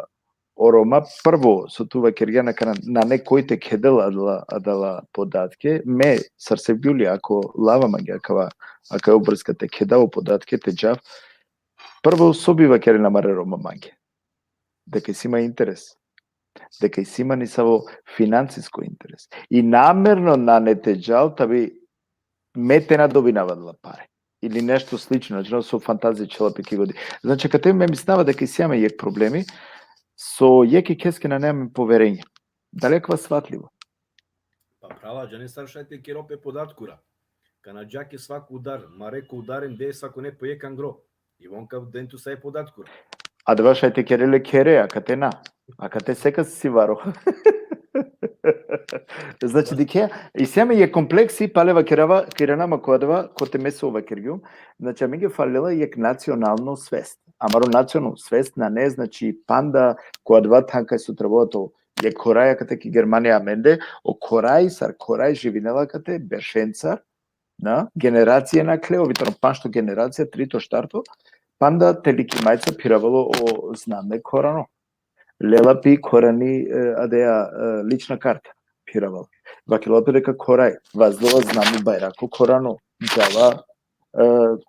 o Roma, prvo, so tu vakergjan akana, nane koj te kedel adala, adala podatke, me sar Sevgjuli, ako lava mange akava, akava obraska te kedav o podatke, te džav, prvo so bi vakerena amare Roma mange? Deka isi ma interes. Deka isi ma nisavo finansisko interes. I namerno nane te džal, ta bi me te na dobinav adala pare. Ili nešto slično, znači, so fantazija čhela pe ki godi. Znači, akate me mislinava deka isi amen jekh problemi, so jekheske nane amen poverenje. Dali akava svatljivo? Pa, phrala, džane sar šaj te kerel pe podatkura. Kana džake svako udar, mare ko udar em de svakone po jekh angro. I on ka den tu sa e podatkura. Adava šaj te kerel le khere, akate na. Akate sekas si varo. Znači, dikhe, isi amen jekh kompleksi, pale vakerava, kerena ma ko adava, kote me so vakergjum. Znači, amenge falela jekh nacionalno svest. Amaro nacionalno svest nane, znači, panda ko adava than kaj so trebela to, jekh khoraj akate ki Germanija amende, o khoraj, sar khoraj živinela akate beršencar, na, generacija nakhle, ovi tano pašto generacija, trito, štarto, panda te likimajca phiravela o zname khorano. Lela pi khorani, e, adeja, e, lična karta phiravela. Vakerela pe deka khoraj, vazdela zname, bajrako khorano, džala, e,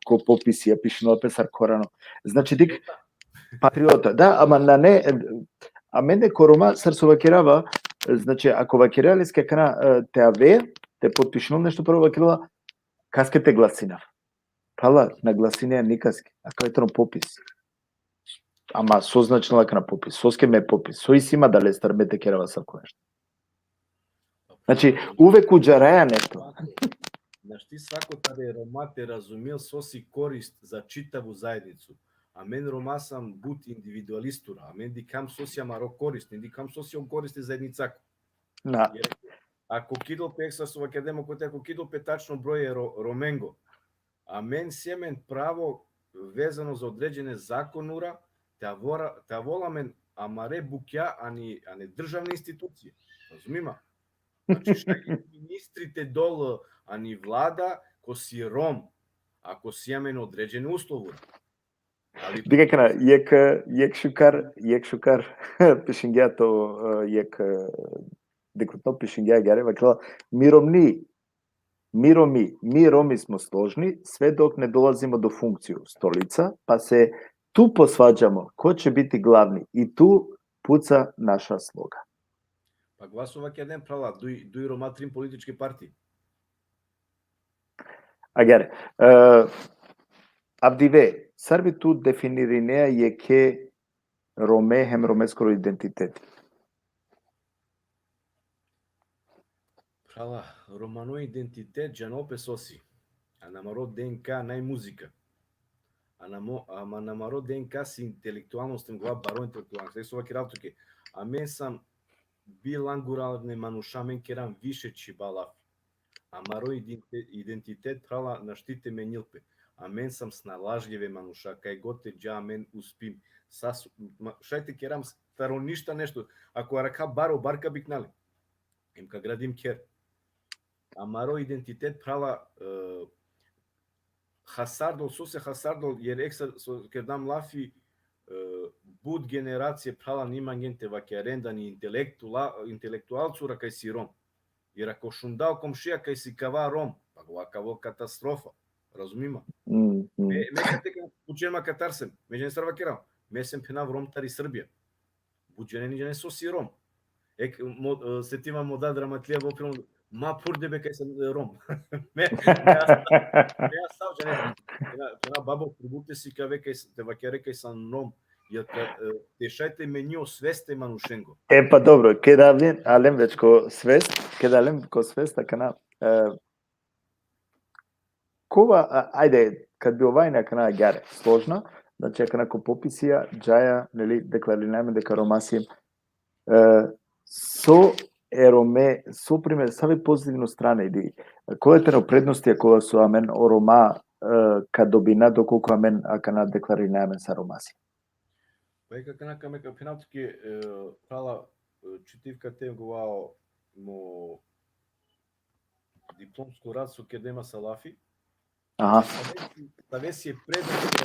ko popisija, pišinela pe sar khorano. Znači, dikh, patriota, da, ama nane, e, amende ko Roma, sar so vakerava, e, znači, ako vakerela leske akana, e, te ave, te potpišinel nešto, prvo vakerela, kaske te glasinav. Phrala, na glasinea nikaske. Akava tano popis. Ama so značinela akana popis? Soske me popis? So isi ma adalestar me te kerav asavko nešto? Znači, uvek udžaraja nešto. Našti svako tari Roma te razumel so si korist za čitavu zajednicu. Amen Roma sam but individualistura. Amen dikham so si amaro korist, ne dikham so si o korist e zajednicako. Na. Jer ako kidel pe, sar so vakergjum kote, ako kidel pe tačno broj e Ro-, Romengo, amen si amen pravo vezano za određene zakonura, te avora-, te avol amen amare bukja ani, ani državne institucije. Razumima? Znači, šaj ministri te dol, ani vlada, ko si Rom, ako si amen određene uslovura. Ali dikh akana, jekh, jekh šukar, jekh šukar, pišingja to, e, jekh, e, dikhutno pišingja agjaar, vakerela, mi Romni, mi Romi, mi Romi smo složni, sve dok ne dolazimo do funkciju stolica, pa se tu posvađamo ko će biti glavni i tu puca naša sloga. Pa glasovakergjem, phrala, duj, duj Roma, trin političke partije. Agjaar, e, avdive, sar bi tu definirinea jekhe Rome hem romeskoro identiteti? Phrala, romano identitet džano pe so si. Ano amaro D N K naj muzika. Ano amo-, ama ano amaro D N K si intelektualnost, em gova baro intelektualnost. Eso vakerav tuke. Amen sam bilangularne manuša, amen keram više čhiba lafi. Amaro idente-, identitet, phrala, našti te menil pe. Amen sam snalažljive manuša, kaj god te dža amen uspim. Sa s-, ma, šaj te keram s-, taro ništa nešto. Ako arakha baro, bar ka bikna le. Em ka gradim kher. Amaro identitet, phrala, e, hasardol, sose hasardol, jer ek sa so kerdam lafi, e, but generacije, phrala, ni mangen te vakeren da ni intelektuala-, intelektualcura kaj si Rom. Jer ako šunda o komšija kaj si kava Rom, pa gova ka ovel katastrofa. Razumima? Mm, mm. Me, me kate ka pučen ma katar sem, me džanen sar vakerav. Me sem phenav Rom tari Srbija. But džene ni džanen so si Rom. Ek, mo-, e, setiva mo dad rahmetlija, vakerav, ma phur de be kaj sam, e, Rom. Me, me asta, me asta džene. Phena, phena babo, trubul te sikave kaj s-, te vakere kaj sam Rom. Jer ka, e, te šaj te meni o svest e manušengo. E, pa dobro, keda alem, alem već ko svest, keda alem ko svest, akana, e, kova, a, ajde, kad bi ova ine akana agjaar složna, znači akana ko popisija džaja, neli, deklaririnaja amen deka Roma siem, e, so e Rome, so primer, save pozitivno strane ili, kole tano prednostija kola so amen o Roma, e, ka dobina dokolku amen akana deklarinaja amen sar Roma siem? Pa ek akana ka me ka phinav tuke, e, phrala, e, čitiv kate gova o mo diplomsko rad so kerdem sa lafi. Aha. Save si, save si e prednost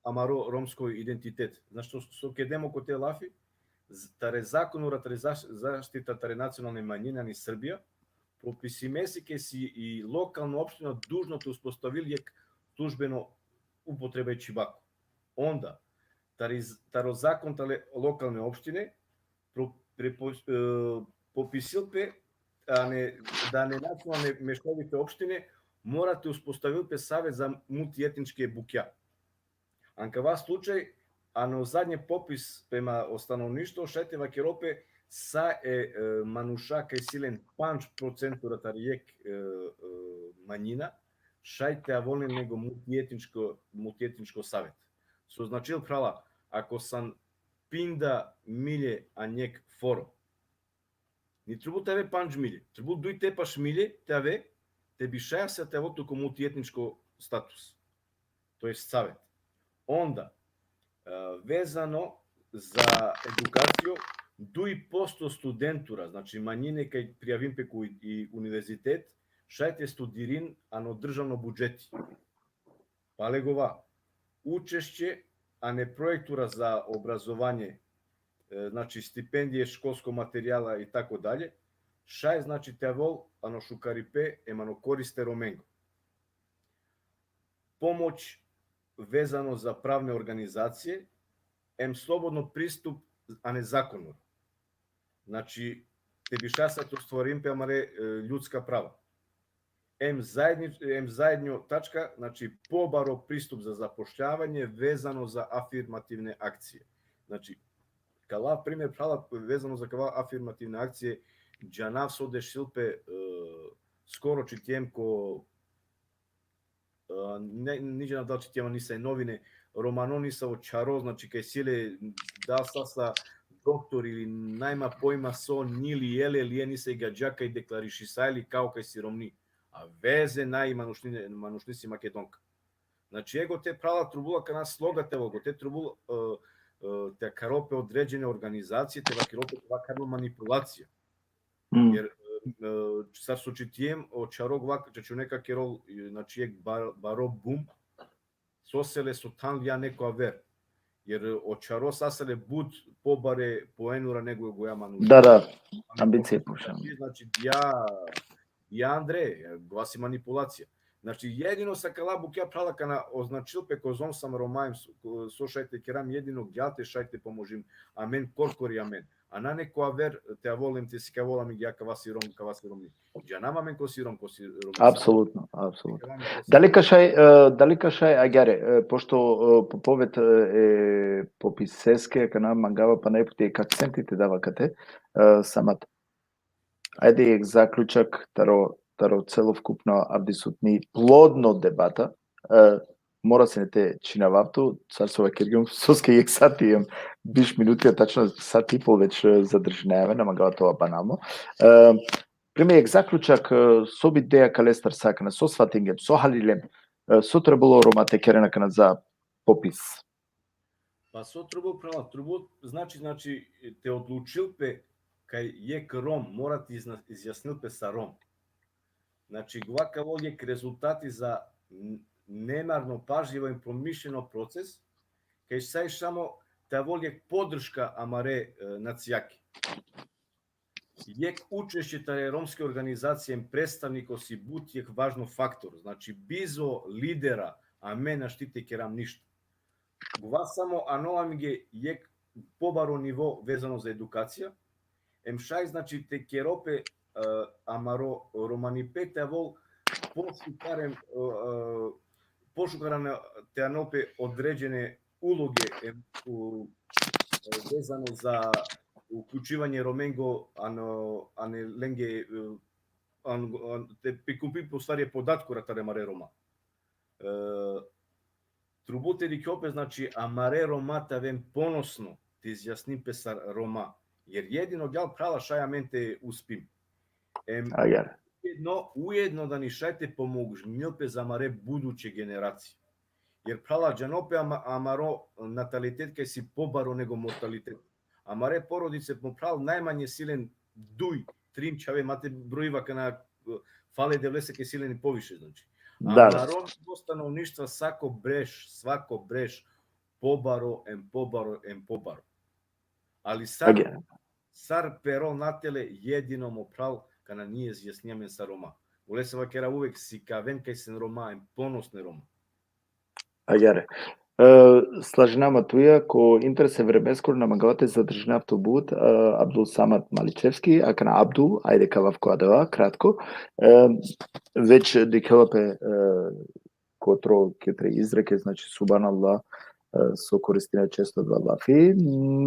amaro romsko identitet. Znači, so, so kerdem kote lafi, z-, tare zakonura, tare zaš-, zaštita tare nacionalne manjine ani Srbija, propisime si kaj si i lokalna opština dužna te uspostavil jek službeno upotreba i čhibako. Onda, tari z-, taro zakon tale lokalne opštine, pro-, prepo-, e, popisil pe, a ne, da ne nacionalne mešovite opštine, mora te uspostavil pe savet za multietničke bukja. Ano kava slučaj, ano zadnje popis prema o stanovništvo, šaj te vakerol pe sa e, e, manuša kaj si len pandž procentura tari jek, e, e, manjina, šaj te avol len nego multietničko, multietničko savet. So značil, phrala, ako san pinda milje ano jek foro, ni trubul te ave pandž milje, trubul duj tepaš milje te ave, te bi šaja sa te avol tu ko multietničko status. To jest savet. Onda, e, vezano za edukacijo, duj posto studentura, znači manjine kaj prijavin pe ko i, i univerzitet, šaj te studirin ano državno budžeti. Pale gova, učešće, a ne projektura za obrazovanje, e, znači stipendije, školsko materijala i tako dalje, šaj, znači, te avol ano šukaripe em ano korist e Romengo. Pomoć vezano za pravne organizacije, em slobodno pristup, a ne zakonor. Znači, te bi šaja sa te ostvarin pe amare, e, ljudska prava. Em zajedni-, em zajedno tačka, znači, pobaro pristup za zapošljavanje vezano za afirmativne akcije. Znači, kala primer, phrala, vezano za kala afirmativne akcije, džanav so dešil pe, e, skoro čitjem ko, e, ne, ni džanav dal čitjem nisaj novine, romano nisavo čharo, znači, kaj si le, da sa sa doktor ili najma pojma so, ni li ele, li e nisaj gadža kaj deklarišisaj li kao kaj si romni. A veze naj, manušni, manušni si Makedonka. Znači, ego te, phrala, trubul akana sloga te avol, te trubul, e, e, te akharol pe određene organizacije, te vakerol pe, te vakerol manipulacija. Mm. Jer, e, e, sar so čitjem, o čharo gova čačune ka kerol, e, znači, jek bar-, baro bum, sose le so than li ja neko aver. Jer o čharo sase le but pobare poenura nego goja manuša. Da, da, ambicije povišeno. Znači, ja, ja andre, gova si manipulacija. Znači, jedino sa kala bukja, phrala, kana označil pe kozom sam Roma em so, ko-, so šaj te keram, jedino gjalte šaj te pomožim. Amen, korkori amen. a nane ko aver te avol em te sikavol amenge akava si Rom, kava si Romni. Džanav amen ko si Rom, ko si Rom. Apsolutno, apsolutno. Dali ka šaj, e, dali ka šaj, agjaar, e, pošto, e, po poved, e, popiseske, akana mangava pana jekh puti akcenti te dava kate, e, Samat. Ajde jekh zaključak taro, taro celovkupno avdisutni plodno debata. E, mora sine te čhinavav tu, sar so vakergjum, soske jekh sati em biš minuti, a tačno sat i pol već, e, zadržinaja amen, na mangava te ova banalno. E, primer jekh zaključak, e, so bi ideja kalestar sa akana, so svatingjem, so halilem, e, so trebalo Roma te keren akana za popis. Pa so trebol, phrala, trebol, znači, znači, te odlučil pe kaj jekh Rom, mora te izna-, izjasnil pe sar Rom. Znači, gova ka avol jekh rezultati za n-, nemarno, pažljivo i promišljeno proces, kaj šaj samo te avol jekh podrška amare, e, nacijake. Jekh učešće tari romske organizacije em predstavniko si but jekh važno faktor. Znači, bizo lidera, amen našti te keram ništo. Gova samo anol amenge jekh pobaro nivo vezano za edukacija. Em šaj, znači, te kerol pe, e, amaro romanipe te avol pošukar em, e, e, pošukar ane-, te anol pe određene uloge em, u, e, vezano za uključivanje Romengo, ano, ane lenge, e, an-, an-, te prikupi pe u stvari podatkora tari amare Roma. E, trebol te dikhjol pe, znači, amare Roma te aven ponosno, te izjasnin pe sar Roma. Jer jedino džal, phrala, šaj amen te uspim. Em, Agjaar. Ujedno, ujedno da ni šaj te pomognil pe za amare buduće generacije. Jer, phrala, džanol pe ama-, amaro natalitet kaj si pobaro nego mortalitet. Amare porodice, mo phral, najmanje si len duj, trin čhave, ma te brojiva akana, e, fale Devlese kaj si len i poviše, znači. Da, da. Amaro stanovništvo svako breš, svako breš, pobaro, em pobaro, em pobaro. Ali sar, Agjaar. Sar pero natele, jedino, mo phral, kana ni izjasnija amen sar Roma. Olese vakerav uvek, sikaven kaj sen Roma, em ponosne Roma. Agjaar. E, slažinava ma tuja, ko interes e vremeskoro na mangava te zadržinav tut but, e, Abdul Samad Maličevski, akana Abdul, ajde ka avav ko adava, kratko. E, već dikhela pe, e, ko tro kate izreke, znači, subhanallah, e, so koristina često adava lafi.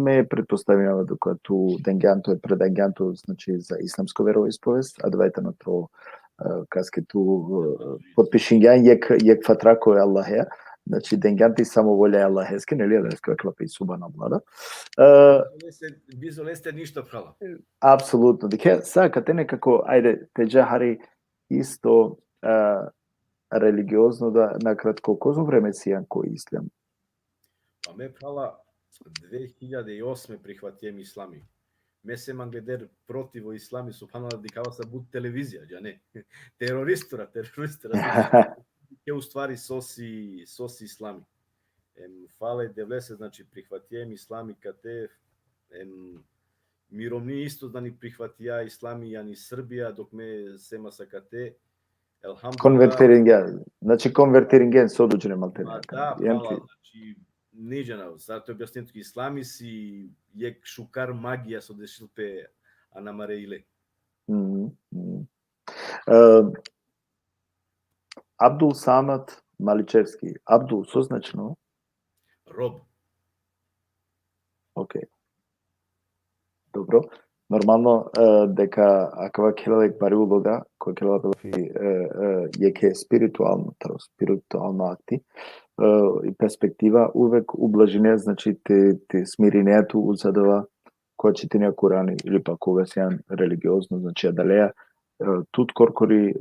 Me pretpostavinava deka tu dengjan tu, predengjan tu, znači, za islamsko veroispovest, adava tano tro, e, kaske tu, e, potpišingjan jekh, jekh fatra ko e Allahea, znači, dengjan ti samo volja e Allaheske, neli, Allaheske vakerela pe subhanallah, da. E, Bizo leste, bizo leste ništo, phrala. Apsolutno. Dikhe, sa kate nekako, ajde, te dža hari isto, e, religiozno, da, nakratko, kozom vreme sian ko islam? Pa me, phrala, dve hiljade i osme prihvatiem islami. Me sem angleder protiv o islami, subhanallah, dikhava sa but televizija, džane. Teroristura, teroristura. Ke u stvari so si, so si islami. Em, fale Devlese, znači, prihvatiem islami kate, em, mi romni isto, znači, prihvatija islami, jani Srbija, dok me sem asakate, elhamdulillah. Konvertiringjan, znači, konvertiringjan so dužine maltene. Ma da, Jem phrala, ti- znači, ni džanav, sar te objasnim tuke, islami si jekh šukar magija so dešil pe ano amare ile. Mhm, mhm. E, Abdul Samad Maličevski. Abdul, so značini? Rob. Ok. Dobro. Normalno, e, deka akava kerela jekh bari uloga, ko kerela pe, e, e, jekhe spiritualno, taro spiritualno akti, e, i perspektiva uvek ublažinea, znači, te, te smirinea tu uz adava, koga čitinea Kurani ili pa koga sian religiozno, znači, adalea, e, tut korkori, e,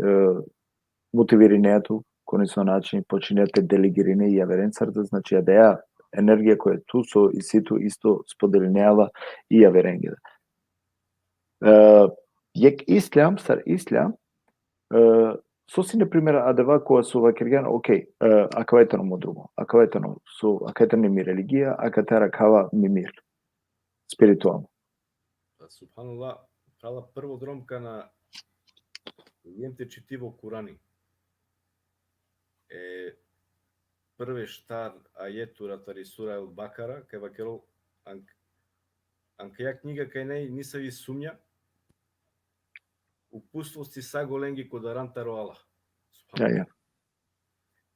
motivirinea tu, ko nesavo način počinea te delegirine i javerencar da, znači, adaja energija koja tu so isi tu isto spodelinea la i javerenge da. E, jekh islam, sar islam, e, so si, na primer, adava kova so vakergjan, ok, e, akava tano mo drumo, akava tano, so, akava tano mi religija, akatar akhava mi mir. Spiritualno. Pa, subhanallah, phrala, prvo drom kana ljem te čitivo Kurani. E, prve štar ajetura tari sura El-Bakara, kaj vakerol ank-, Ankaja knjiga kaj naj nisavi sumnja, uputstvosti sa golenge ko daran taro Allah. Ja, ja.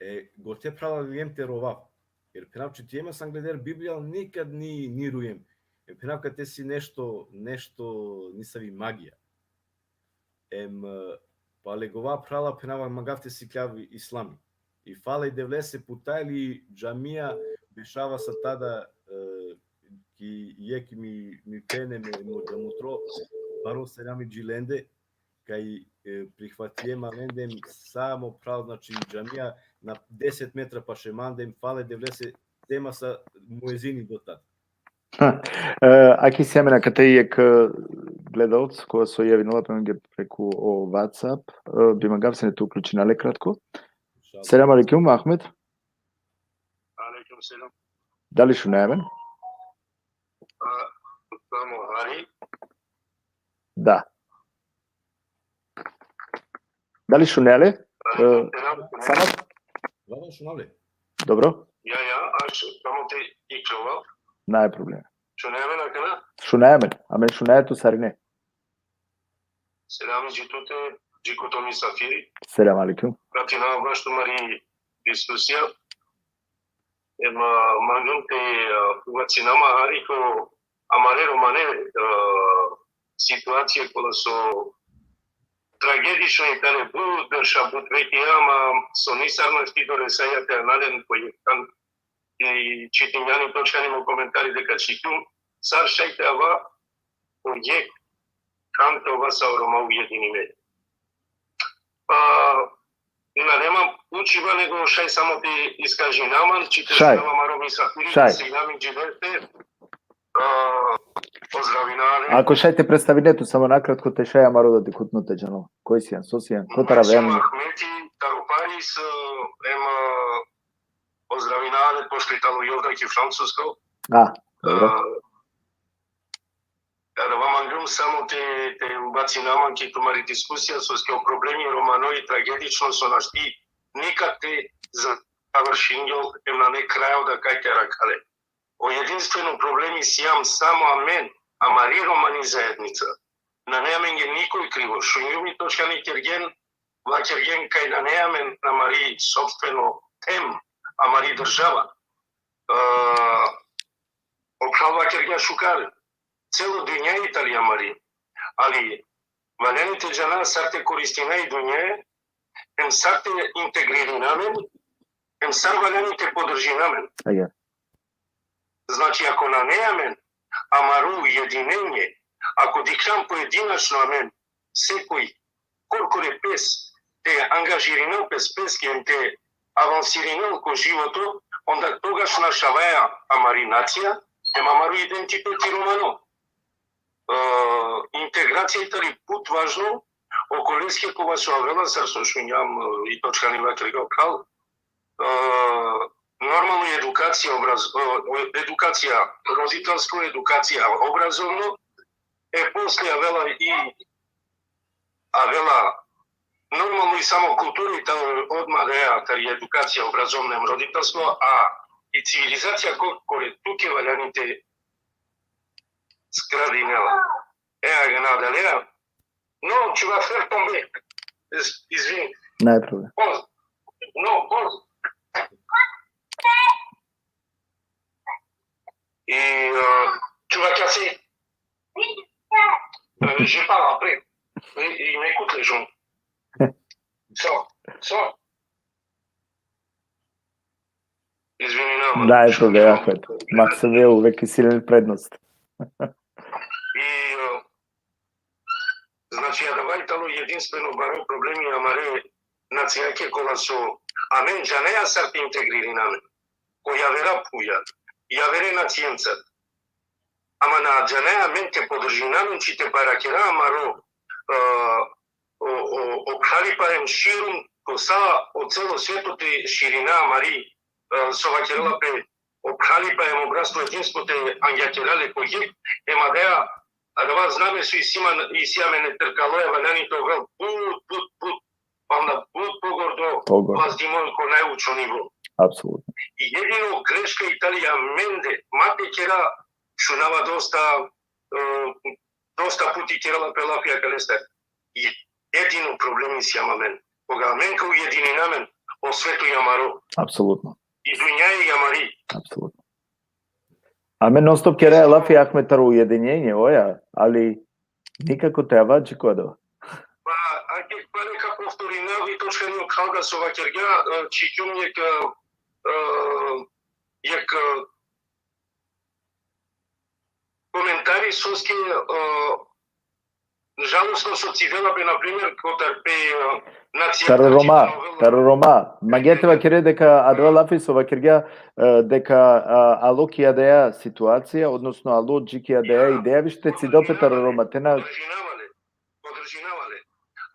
E, gote phrala liljem te rovav. Jer phenav čitijema sam gleder Biblija, nikad ni, ni rujem. Em phenav kate si nešto, nešto nisavi magija. Em, e, pale gova phrala phenava mangav te sikljav islami. I fala e Devlese putajli džamija bešava sa tada, e, ki jek mi, mi pene me, mo džamutro, baro selami dži lende, kaj, e, prihvatijema lende, samo pral, znači, džamija na deset metra paše mande, fala e Devlese, tema sa muezini do tad. E, aki si amen akate jek, e, gledalc, kova so javinela pe amenge preku o WhatsApp, e, bi mangav sine te uključina le kratko. Selam alejkum, Ahmed. Alejkum selam. Dali šunaja amen? A, samo hari. Da. Dali šunaja le? E, Alejkum selam. Samo? Vava, šunav le? Dobro. Ja, ja, aš samo te iklova. Naj problema. Šunaja amen akana? Šunaja amen. Amen šunaja tut sarine. Selam dži tute, dži ko to misafiri. Selam alejkum. Pratinava baš tumari diskusija. Ema, mangum te, a, uvacina ma hari ko amare romane, a, situacije kola so tragedično i tane but, berša but vekja, ama so nisar našti doresaja te ana len ko jek than i čitinjani točkani mo komentari deka čitum, sar šaj te ava ko jek than te ova sa o Roma ujedinime. Pa, na nemam učiba nego šaj samo te iskažina man, či te Šaj. Amaro misafiri, Šaj. Selam dži leste, a, pozdravina le. Ako šaj te predstavine tut samo nakratko, te šaj amaro da dikhutno te džanel. Koj sian, so sian, kotar Moj sian aven? Ahmeti, taro Paris, e, em, e, pozdravina le, pošto i tano i ovda ki Francusko. A, dobro. E, adava mangum samo te, te ubacina man ki tumari diskusija, soske o problemi romano i tragedično so našti nikad te završinjol, em nane krajo da kaj te arakha le. O jedinstveno problemi sijam samo amen, amari romani zaednica. Nane amenge nikoj krivo. Šungjum i točkani kergjen, vakergjen kaj nane amen amari sopstveno tem, amari država. E, o phral vakergja šukar, celo dunja i tali amari. Ali valjani te džana sar te koristina i dunja, em sar te integririna amen, em sar valjani te podržina amen. Aja. Znači, ako nane amen amaro ujedinenje, ako dikhljan pojedinačno amen, sekoj korkore pes te angažirinel pes peske em te avansirinel ko životo, onda togaš našavaja amari nacija, em amaro identiteti romano. E, integracija i tali but važno, okoleske kova so avela, sar so šunjam, e, i točkani vakergja o phral, e, normalno edukacija, obraz-, e, edukacija roditelsko, edukacija obrazovno, e posle avela i, avela normalno i samo kultura i ta odma da ja, tari edukacija obrazovno em roditelsko, a i civilizacija ko-, kore tuke valjani te zgradinela. E, agana dalea. No, tu vas faire tomber. Iz-, izvini. Naj problem. Pause. Non, pause. Et, euh, tu vas casser. Euh, je pars après. Mais ils m'écoutent, les gens. Sors, sors. Izvini, nama. Naj problema, Ahmed. Maksimil uvek isi len prednost. I, e, znači, adava i tano jedinstveno baro problemi amare nacijake kola so amen džanaja sar te integririna amen ko javera phuja, javere nacijenca. Ama na džanaja amen te podržina amen, či te barakera amaro, e, o, o, o phralipa em širom ko sa o celo sveto te širina amari, e, so vakerela pe o phralipa em o bratstvo edinstvo te angjakera le ko jek, em adaja, adava zname so isi amen, isi amen e trkaloja, valjani te ovel but, but, but, panda but pogordo, Pogordo. Vazdimo ko najučo nivo. Apsolutno. I jedino greška i tali amende, ma te kera, šunava dosta, dosta puti kerela pe lafi akalestar. I jedino problemi si amen. Koga amen ka ujedinina amen, o sveto i amaro. Apsolutno. I dunjaja i amari. Apsolutno. Amen non stop keraja lafi, Ahmed, taro ujedinjenje, oja, ali nikako te ava dži ko adava. Pa, ake pale ka povtorinav i točka ni o khalga so vakergja, e, čhikjum jekh, e, jekh, e, komentari soske, e, žalostno so civela pe, na primer, kotar pe, e, nacija. Taro Roma, taro Roma. Mangea te vakere deka adava lafi so vakergja, e, deka, a, alo ki adaja situacija, odnosno alo dži ki adaja ideja, više te cidel pe taro Roma, te na podržinava le, podržinava le.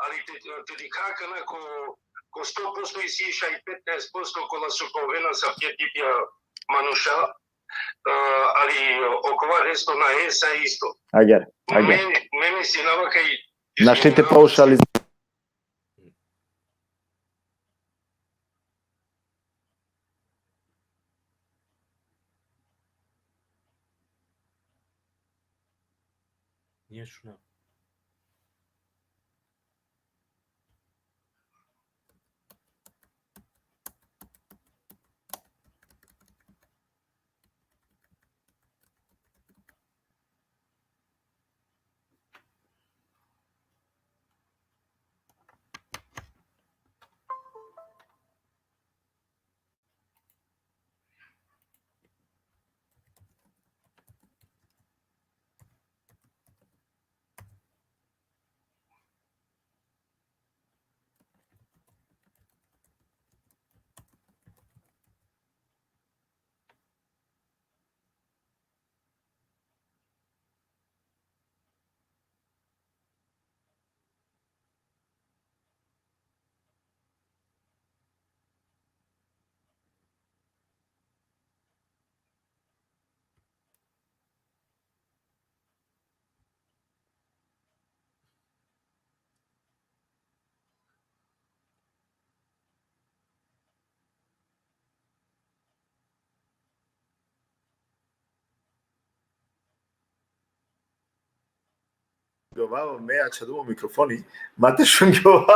Ali te, te dikha akana ko, ko sto posto isi šaj petnaest posto kola so ka ovena sa tija tipija manuša, e, ali okova resto na e sa isto. Agjaar, agjaar. Me, me mislinava kaj... Našti te paušaliz- Nije šuna. Gova, me ačhaduva o mikrofoni, ma te šungjova.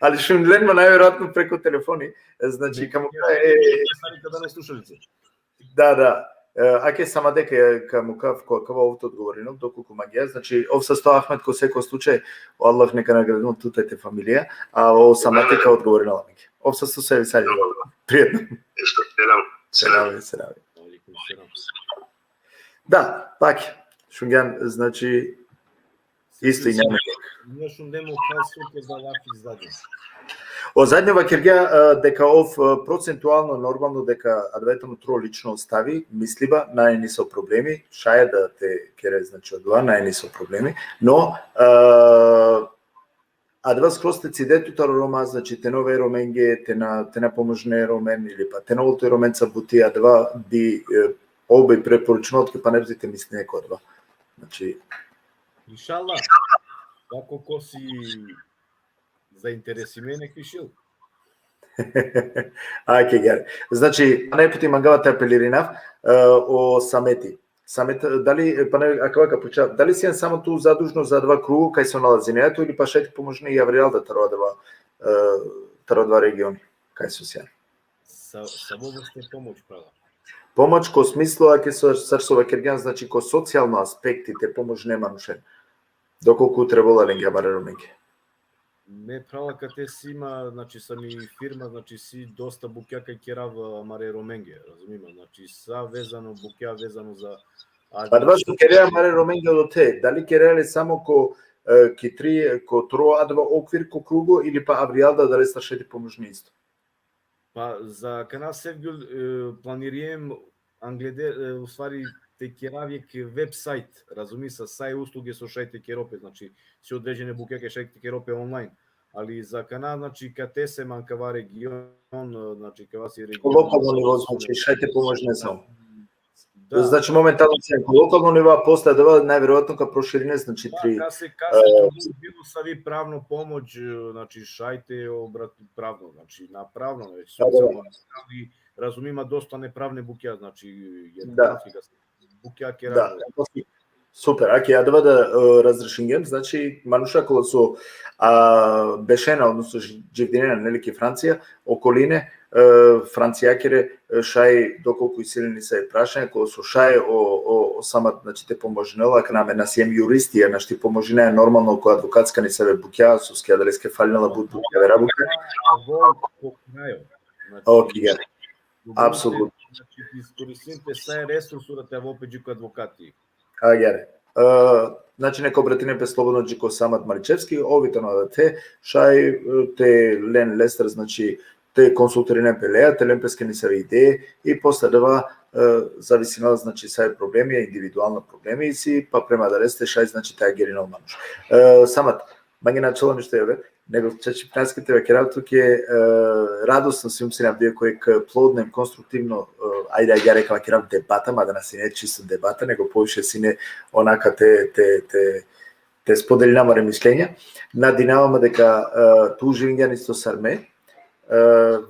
Ali šunlen ma najverojatno preko telefoni. Znači, kamo e, kada ne slušalice. Da, da. E, ake samo deka, e, kamo kav, ko, kava ov te odgovorinel, dokolku mangea. Znači, ov sasto, Ahmed, ko seko slučaj, o Allah neka nagradinel tute, te familija, a o Samati ka odgovorinel amenge. Ov sasto, se veseli. Prijatno. Isto, selam. Selam, selam. Alejkum selam. Da, pak, šungjan, znači, isto i njame. Nije šundemo kaj so kerda lafi zadnje. O zadnjo vakergja, e, deka ov, e, procentualno, normalno, deka adava tano tro lično stavi, misliba, nane niso problemi, šaj da te kere, znači, odova, nane niso problemi, no, e, adava skroz te cide tut taro Roma, znači, te na ove Romenge, te na, te na pomožne Romen, ili pa te na ol tut Romenca buti, adava bi, e, ov bi preporučinel tuke, pa ne bi te misline ko adava. Znači, Inšallah. Ako ko si zainteresime, nek pišel. Ajde, gel. Znači, najputi mangava te apelirinav, e, o Sameti. Samet, dali, e, pa ne, akava ka puča, dali sian samo tu zadužno za adava krugo kaj so nalazinea tu ili pa šaj te pomožine i avrijalda taro adava, e, taro adava regioni, kaj so sian? Sa, sa vrste pomoć prava. Pomoć ko smislo, ake so, sar so vakergjan, znači, ko socijalno aspekti te pomožine manušen. Dokolku trebela lenge amare Romenge. Me prava kate si ma, znači, sa mi firma, znači, si dosta bukja kaj kerav amare Romenge, razumima, znači, sa vezano, bukja vezano za... Pa adava so kerea amare Romenge odote, dali kerea le samo ko, e, ki tri, ko tro adava okvir ko krugo ili pa avrijalda dali sar šaj te pomožine isto? Pa za kana, Sevgjul, e, planiriem angleder, e, u stvari te kerav jekh website, razumi, sa sa e usluge so šaj te kero pe, znači, si određene bukja kaj šaj te kero pe online, ali za kana, znači, kate sem, an kava region, e, znači, kava si region. Lokalno nivo, znači, šaj te pomožine samo. Da. Znači, momentalno sian ko lokalno nivo, a posle adava najverojatno ka proširine, znači, tri. Ka se, ka se trudimo bilo savi pravno pomoć, e, znači, šaj te obrat-, pravno, znači, na pravno, već socijalno, ali razumima dosta nepravne bukja, znači, jer bukja kera. Da. Super, aki, adava da, e, razrešingjem, znači, manuša kola so, a, bešena, odnosno ži-, dživdinena, neli, ki Francija, okoline, e, Francijake, e, šaj, dokolku isi len nesave prašanja, kola so šaj o, o, o Samat, znači, te pomožinel, akana me na siem juristi, a našti pomožinaja normalno ko advokatska nesave bukja, soske adaleske falinela but bukja, vera bukja. Avo po kraju. Znači, Ok, ja. dobro, Apsolutno. Znači, iskoristinite sa resursu da te avo pe dži ko advokati. Agjaar. E, znači, neka obratinen pe slobodno dži ko Samat Maričevski, ov i tano adate, šaj, e, te len lestar, znači, te konsultirinen pe leja, te len peske nesave ideje, i posle adava, e, zavisinela, znači, save problemi, individualna problemi isi, pa prema adaleste šaj, znači, te agjarinel manuš. E, Samat, mange na ačhola ništo jave, nego čačipnaske te vakerav tuke, e, radosno sijum sine avdive ko jekh plodno, konstruktivno, e, ajde, agjaar ka vakerav debata, mada na sine čisto debata, nego poviše sine onaka te, te, te, te spodelina amare mišljenja. Nadinava ma deka, e, tu živingjan isto sar me, e,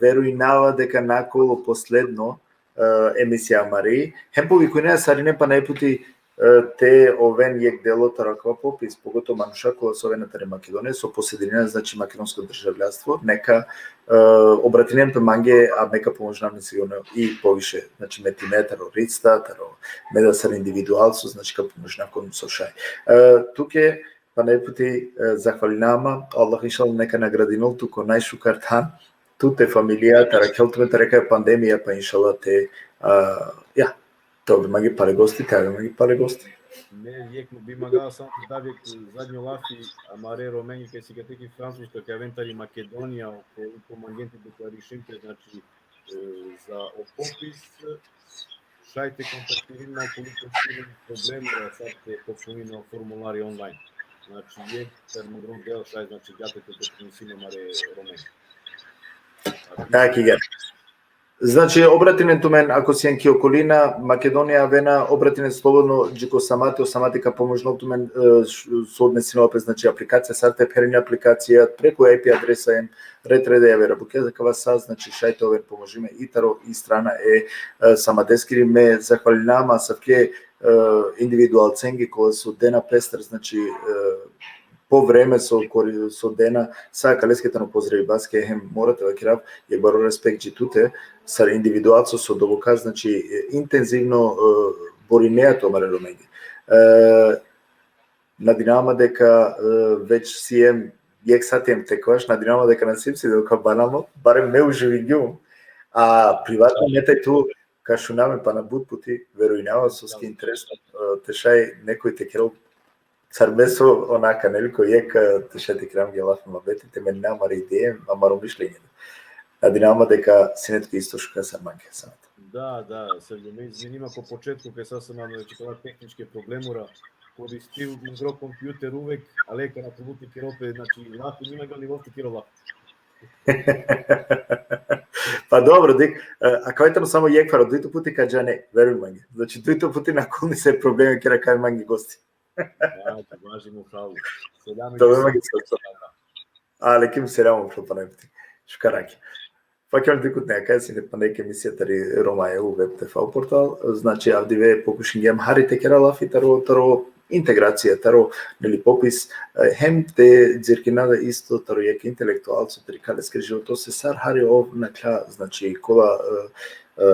verujnava deka na ka ovel o posledno, e, emisija amari. Hem povikujnea sarinen pana jekh puti, e, te oven jekh delo taro akava popis, pogotovo manuša kola so ovena tari Makedonija, so posedinena, znači, makedonsko državljanstvo, neka, e, obratinen pe mange, a me ka pomožinav sigurno i poviše, znači, me time, taro Ricta, taro me da sar individualco, znači, ka pomožinav kon so šaj. E, tuke pana jekh puti, e, zahvalinama, Allah inšallah neka nagradinol tu ko najšukar than, tu, te familija, te arakhel tumen tari akaja pandemija, pa inšallah te, a, ja, te ove mange pale gosti, te ove mange pale gosti. Me jekh bi mangava samo te dav jekh zadnjo lafi amare Romenge kaj si kate ki Francuska, kaj aven tari Makedonija, ukoliko mangen te deklarišin pe, znači, e, za o popis, šaj te kontaktirin ma ukoliko isi problemi, da sar te popuni o formulari online. Znači, jekh tari mangro deo šaj, znači, gate te doprinesin amare Romenge. Taki ga. Znači, obratinen tumen, ako sien ki okolina, Makedonija avena, obratinen slobodno dži ko Samati, o Samati ka pomožinol tumen, e, š-, so odnesinela pe, znači, aplikacija, sar te pherin aplikacija, preku I P adresa em, red reda javera bukja, za kava sa, znači, šaj te oven pomožime i taro i strana e, e, Samateskiri. Me zahvalinama asavke, e, individualcenge kola so dena pestar, znači, e, po vreme so kori-, so dena, sa akaleske tano pozdravibaske, hem mora te vakerav jekh baro respekt dži tute, sar individualco so doboka, znači, e, intenzivno, e, borinea tu amare Romenge. E, nadinama deka, e, već siem jekh sati em te kvaš, nadinama deka na siem si doka banamo, barem me uživingjum, a privatno me taj tu ka šunav pana but puti, verujnava soske interesno, e, te šaj nekoj te kerol sar me so onaka, neli, ko jekh, e, te šaj te kerav mange lafi, muhabeti, te menina amare ideje, amaro mišljenje. Nadinama deka sine tuke isto šukar sar mange, Samat. Da, da, Sergio, me izvinima ko početku, kaj sa sam, ano, znači, kava tehničke problemura, koristiv mangro kompjuter uvek, ali kana te kerol pe, znači, lafi, nima ga ni lov te kerol lafi. Pa dobro, dik, e, akava tano samo jekh faro, dujto puti ka džane, veruj mange. Znači, dujto puti na kol nesave problemi kera kaj mange gosti. Da, da, važi mu hralu. Selam. Dobro, mange, sa, sa. Alejkum selam, upravo pana jekh puti. Šukar, aki. Pa kaj dikhutne, akaja sine pana jekh emisija tari Roma E U web T V portal, znači, avdive pokušingjem hari te kera lafi taro, taro integracija, taro, neli, popis, e, hem te džerkina da isto taro jekh intelektualco, tari kaleskere životoste, sar hari ov nakhla, znači, kola, e, e,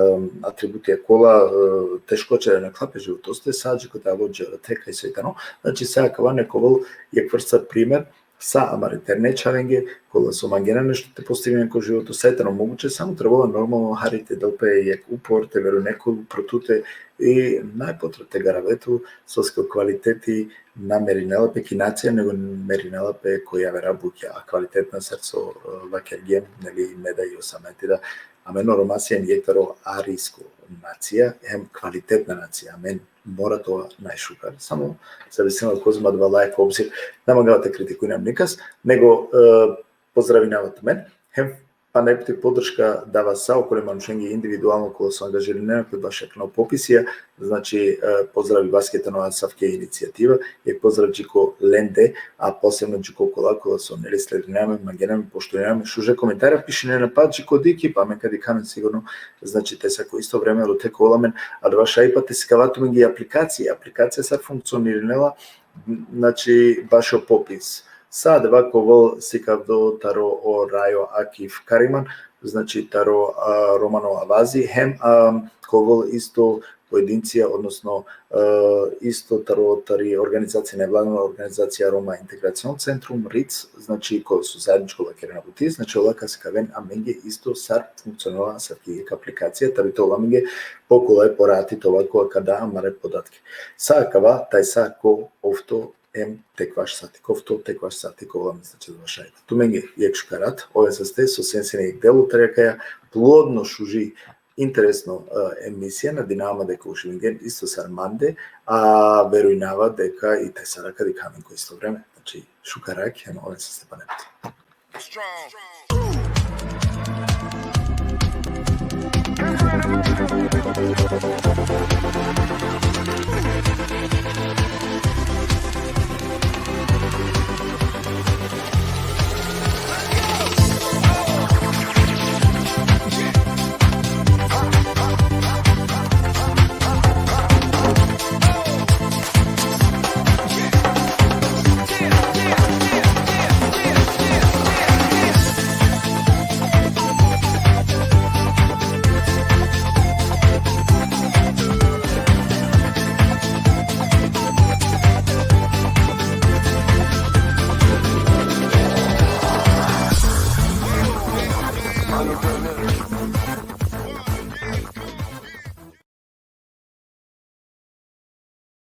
atributija, kola, e, teškoća nakhla pe životoste, sa dži kote alo džerate, kaj so i tano, znači, sa akava neka ovel jekh vrsta primer, sa amare terne čhavenge, kola so mangena nešto te postignen ko životo, sa i tano moguće, samo trebela normalno hari te del pe jekh upor, te verujne upro tute i najpotre te garave tu, soske o kvaliteti na merinela pe ki nacija, nego merinela pe ko javera bukja, a kvalitetna, sar so, e, vakergjem, neli, me da i o Samati da, amen o Roma siem jekh taro arijsko nacija, hem kvalitetna nacija, amen mora te ova najšukar. Samo zavisno kozom adava laja ko obzir. Na mangava te kritikujnav nikas, nego, e, pozdravinava tumen. Hem pana jekh puti podrška dava sa okole manušenge individualno kola so angažirine pe bašo akana popisija, znači, e, pozdravi vaske tano asavke inicijativa, jekh pozdrav dži ko lende, a posebno dži ko kola kola so neli sledinena amen, mangena amen, poštujnena amen, šuže komentara pišinena, pa dži ko diki, pa amen ka dikha amen sigurno, znači, te sako isto vreme, ali te ka ovel amen, adava šaj pa te sikava tumenge i aplikacija, aplikacija sar funkcionirinela, znači, bašo popis. Sa adava ka ovel sikavdo taro o Rajo Akif Kariman, znači, taro, a, Romano Avazi, hem, a, ka ovel isto pojedincija, odnosno, e, isto taro, tari organizacija, nevladina organizacija Roma Integracion Centrum, ric, znači, kola so zajedničko lakerena buti, znači, ola ka sikaven amenge isto sar funkcionela asavki jekh aplikacija, tari te ovel amenge po kolaj porati te ova ko kada amare podatke. Sa akava, taj sa ko ofto em te ekvaš sati, ko ofto te ekvaš sati ka ovel amen, znači, adava šaj. Tumenge jekh šukar rat, oven saste so sien sine jekh delo tari akaja plodno, šuži, interesno, e, emisija, nadinava ma deka uživingen isto sar mande, a verujnava deka i te sar ka dikha amen ko isto vreme. Znači, šukar rat, hem oven saste pana jekh puti.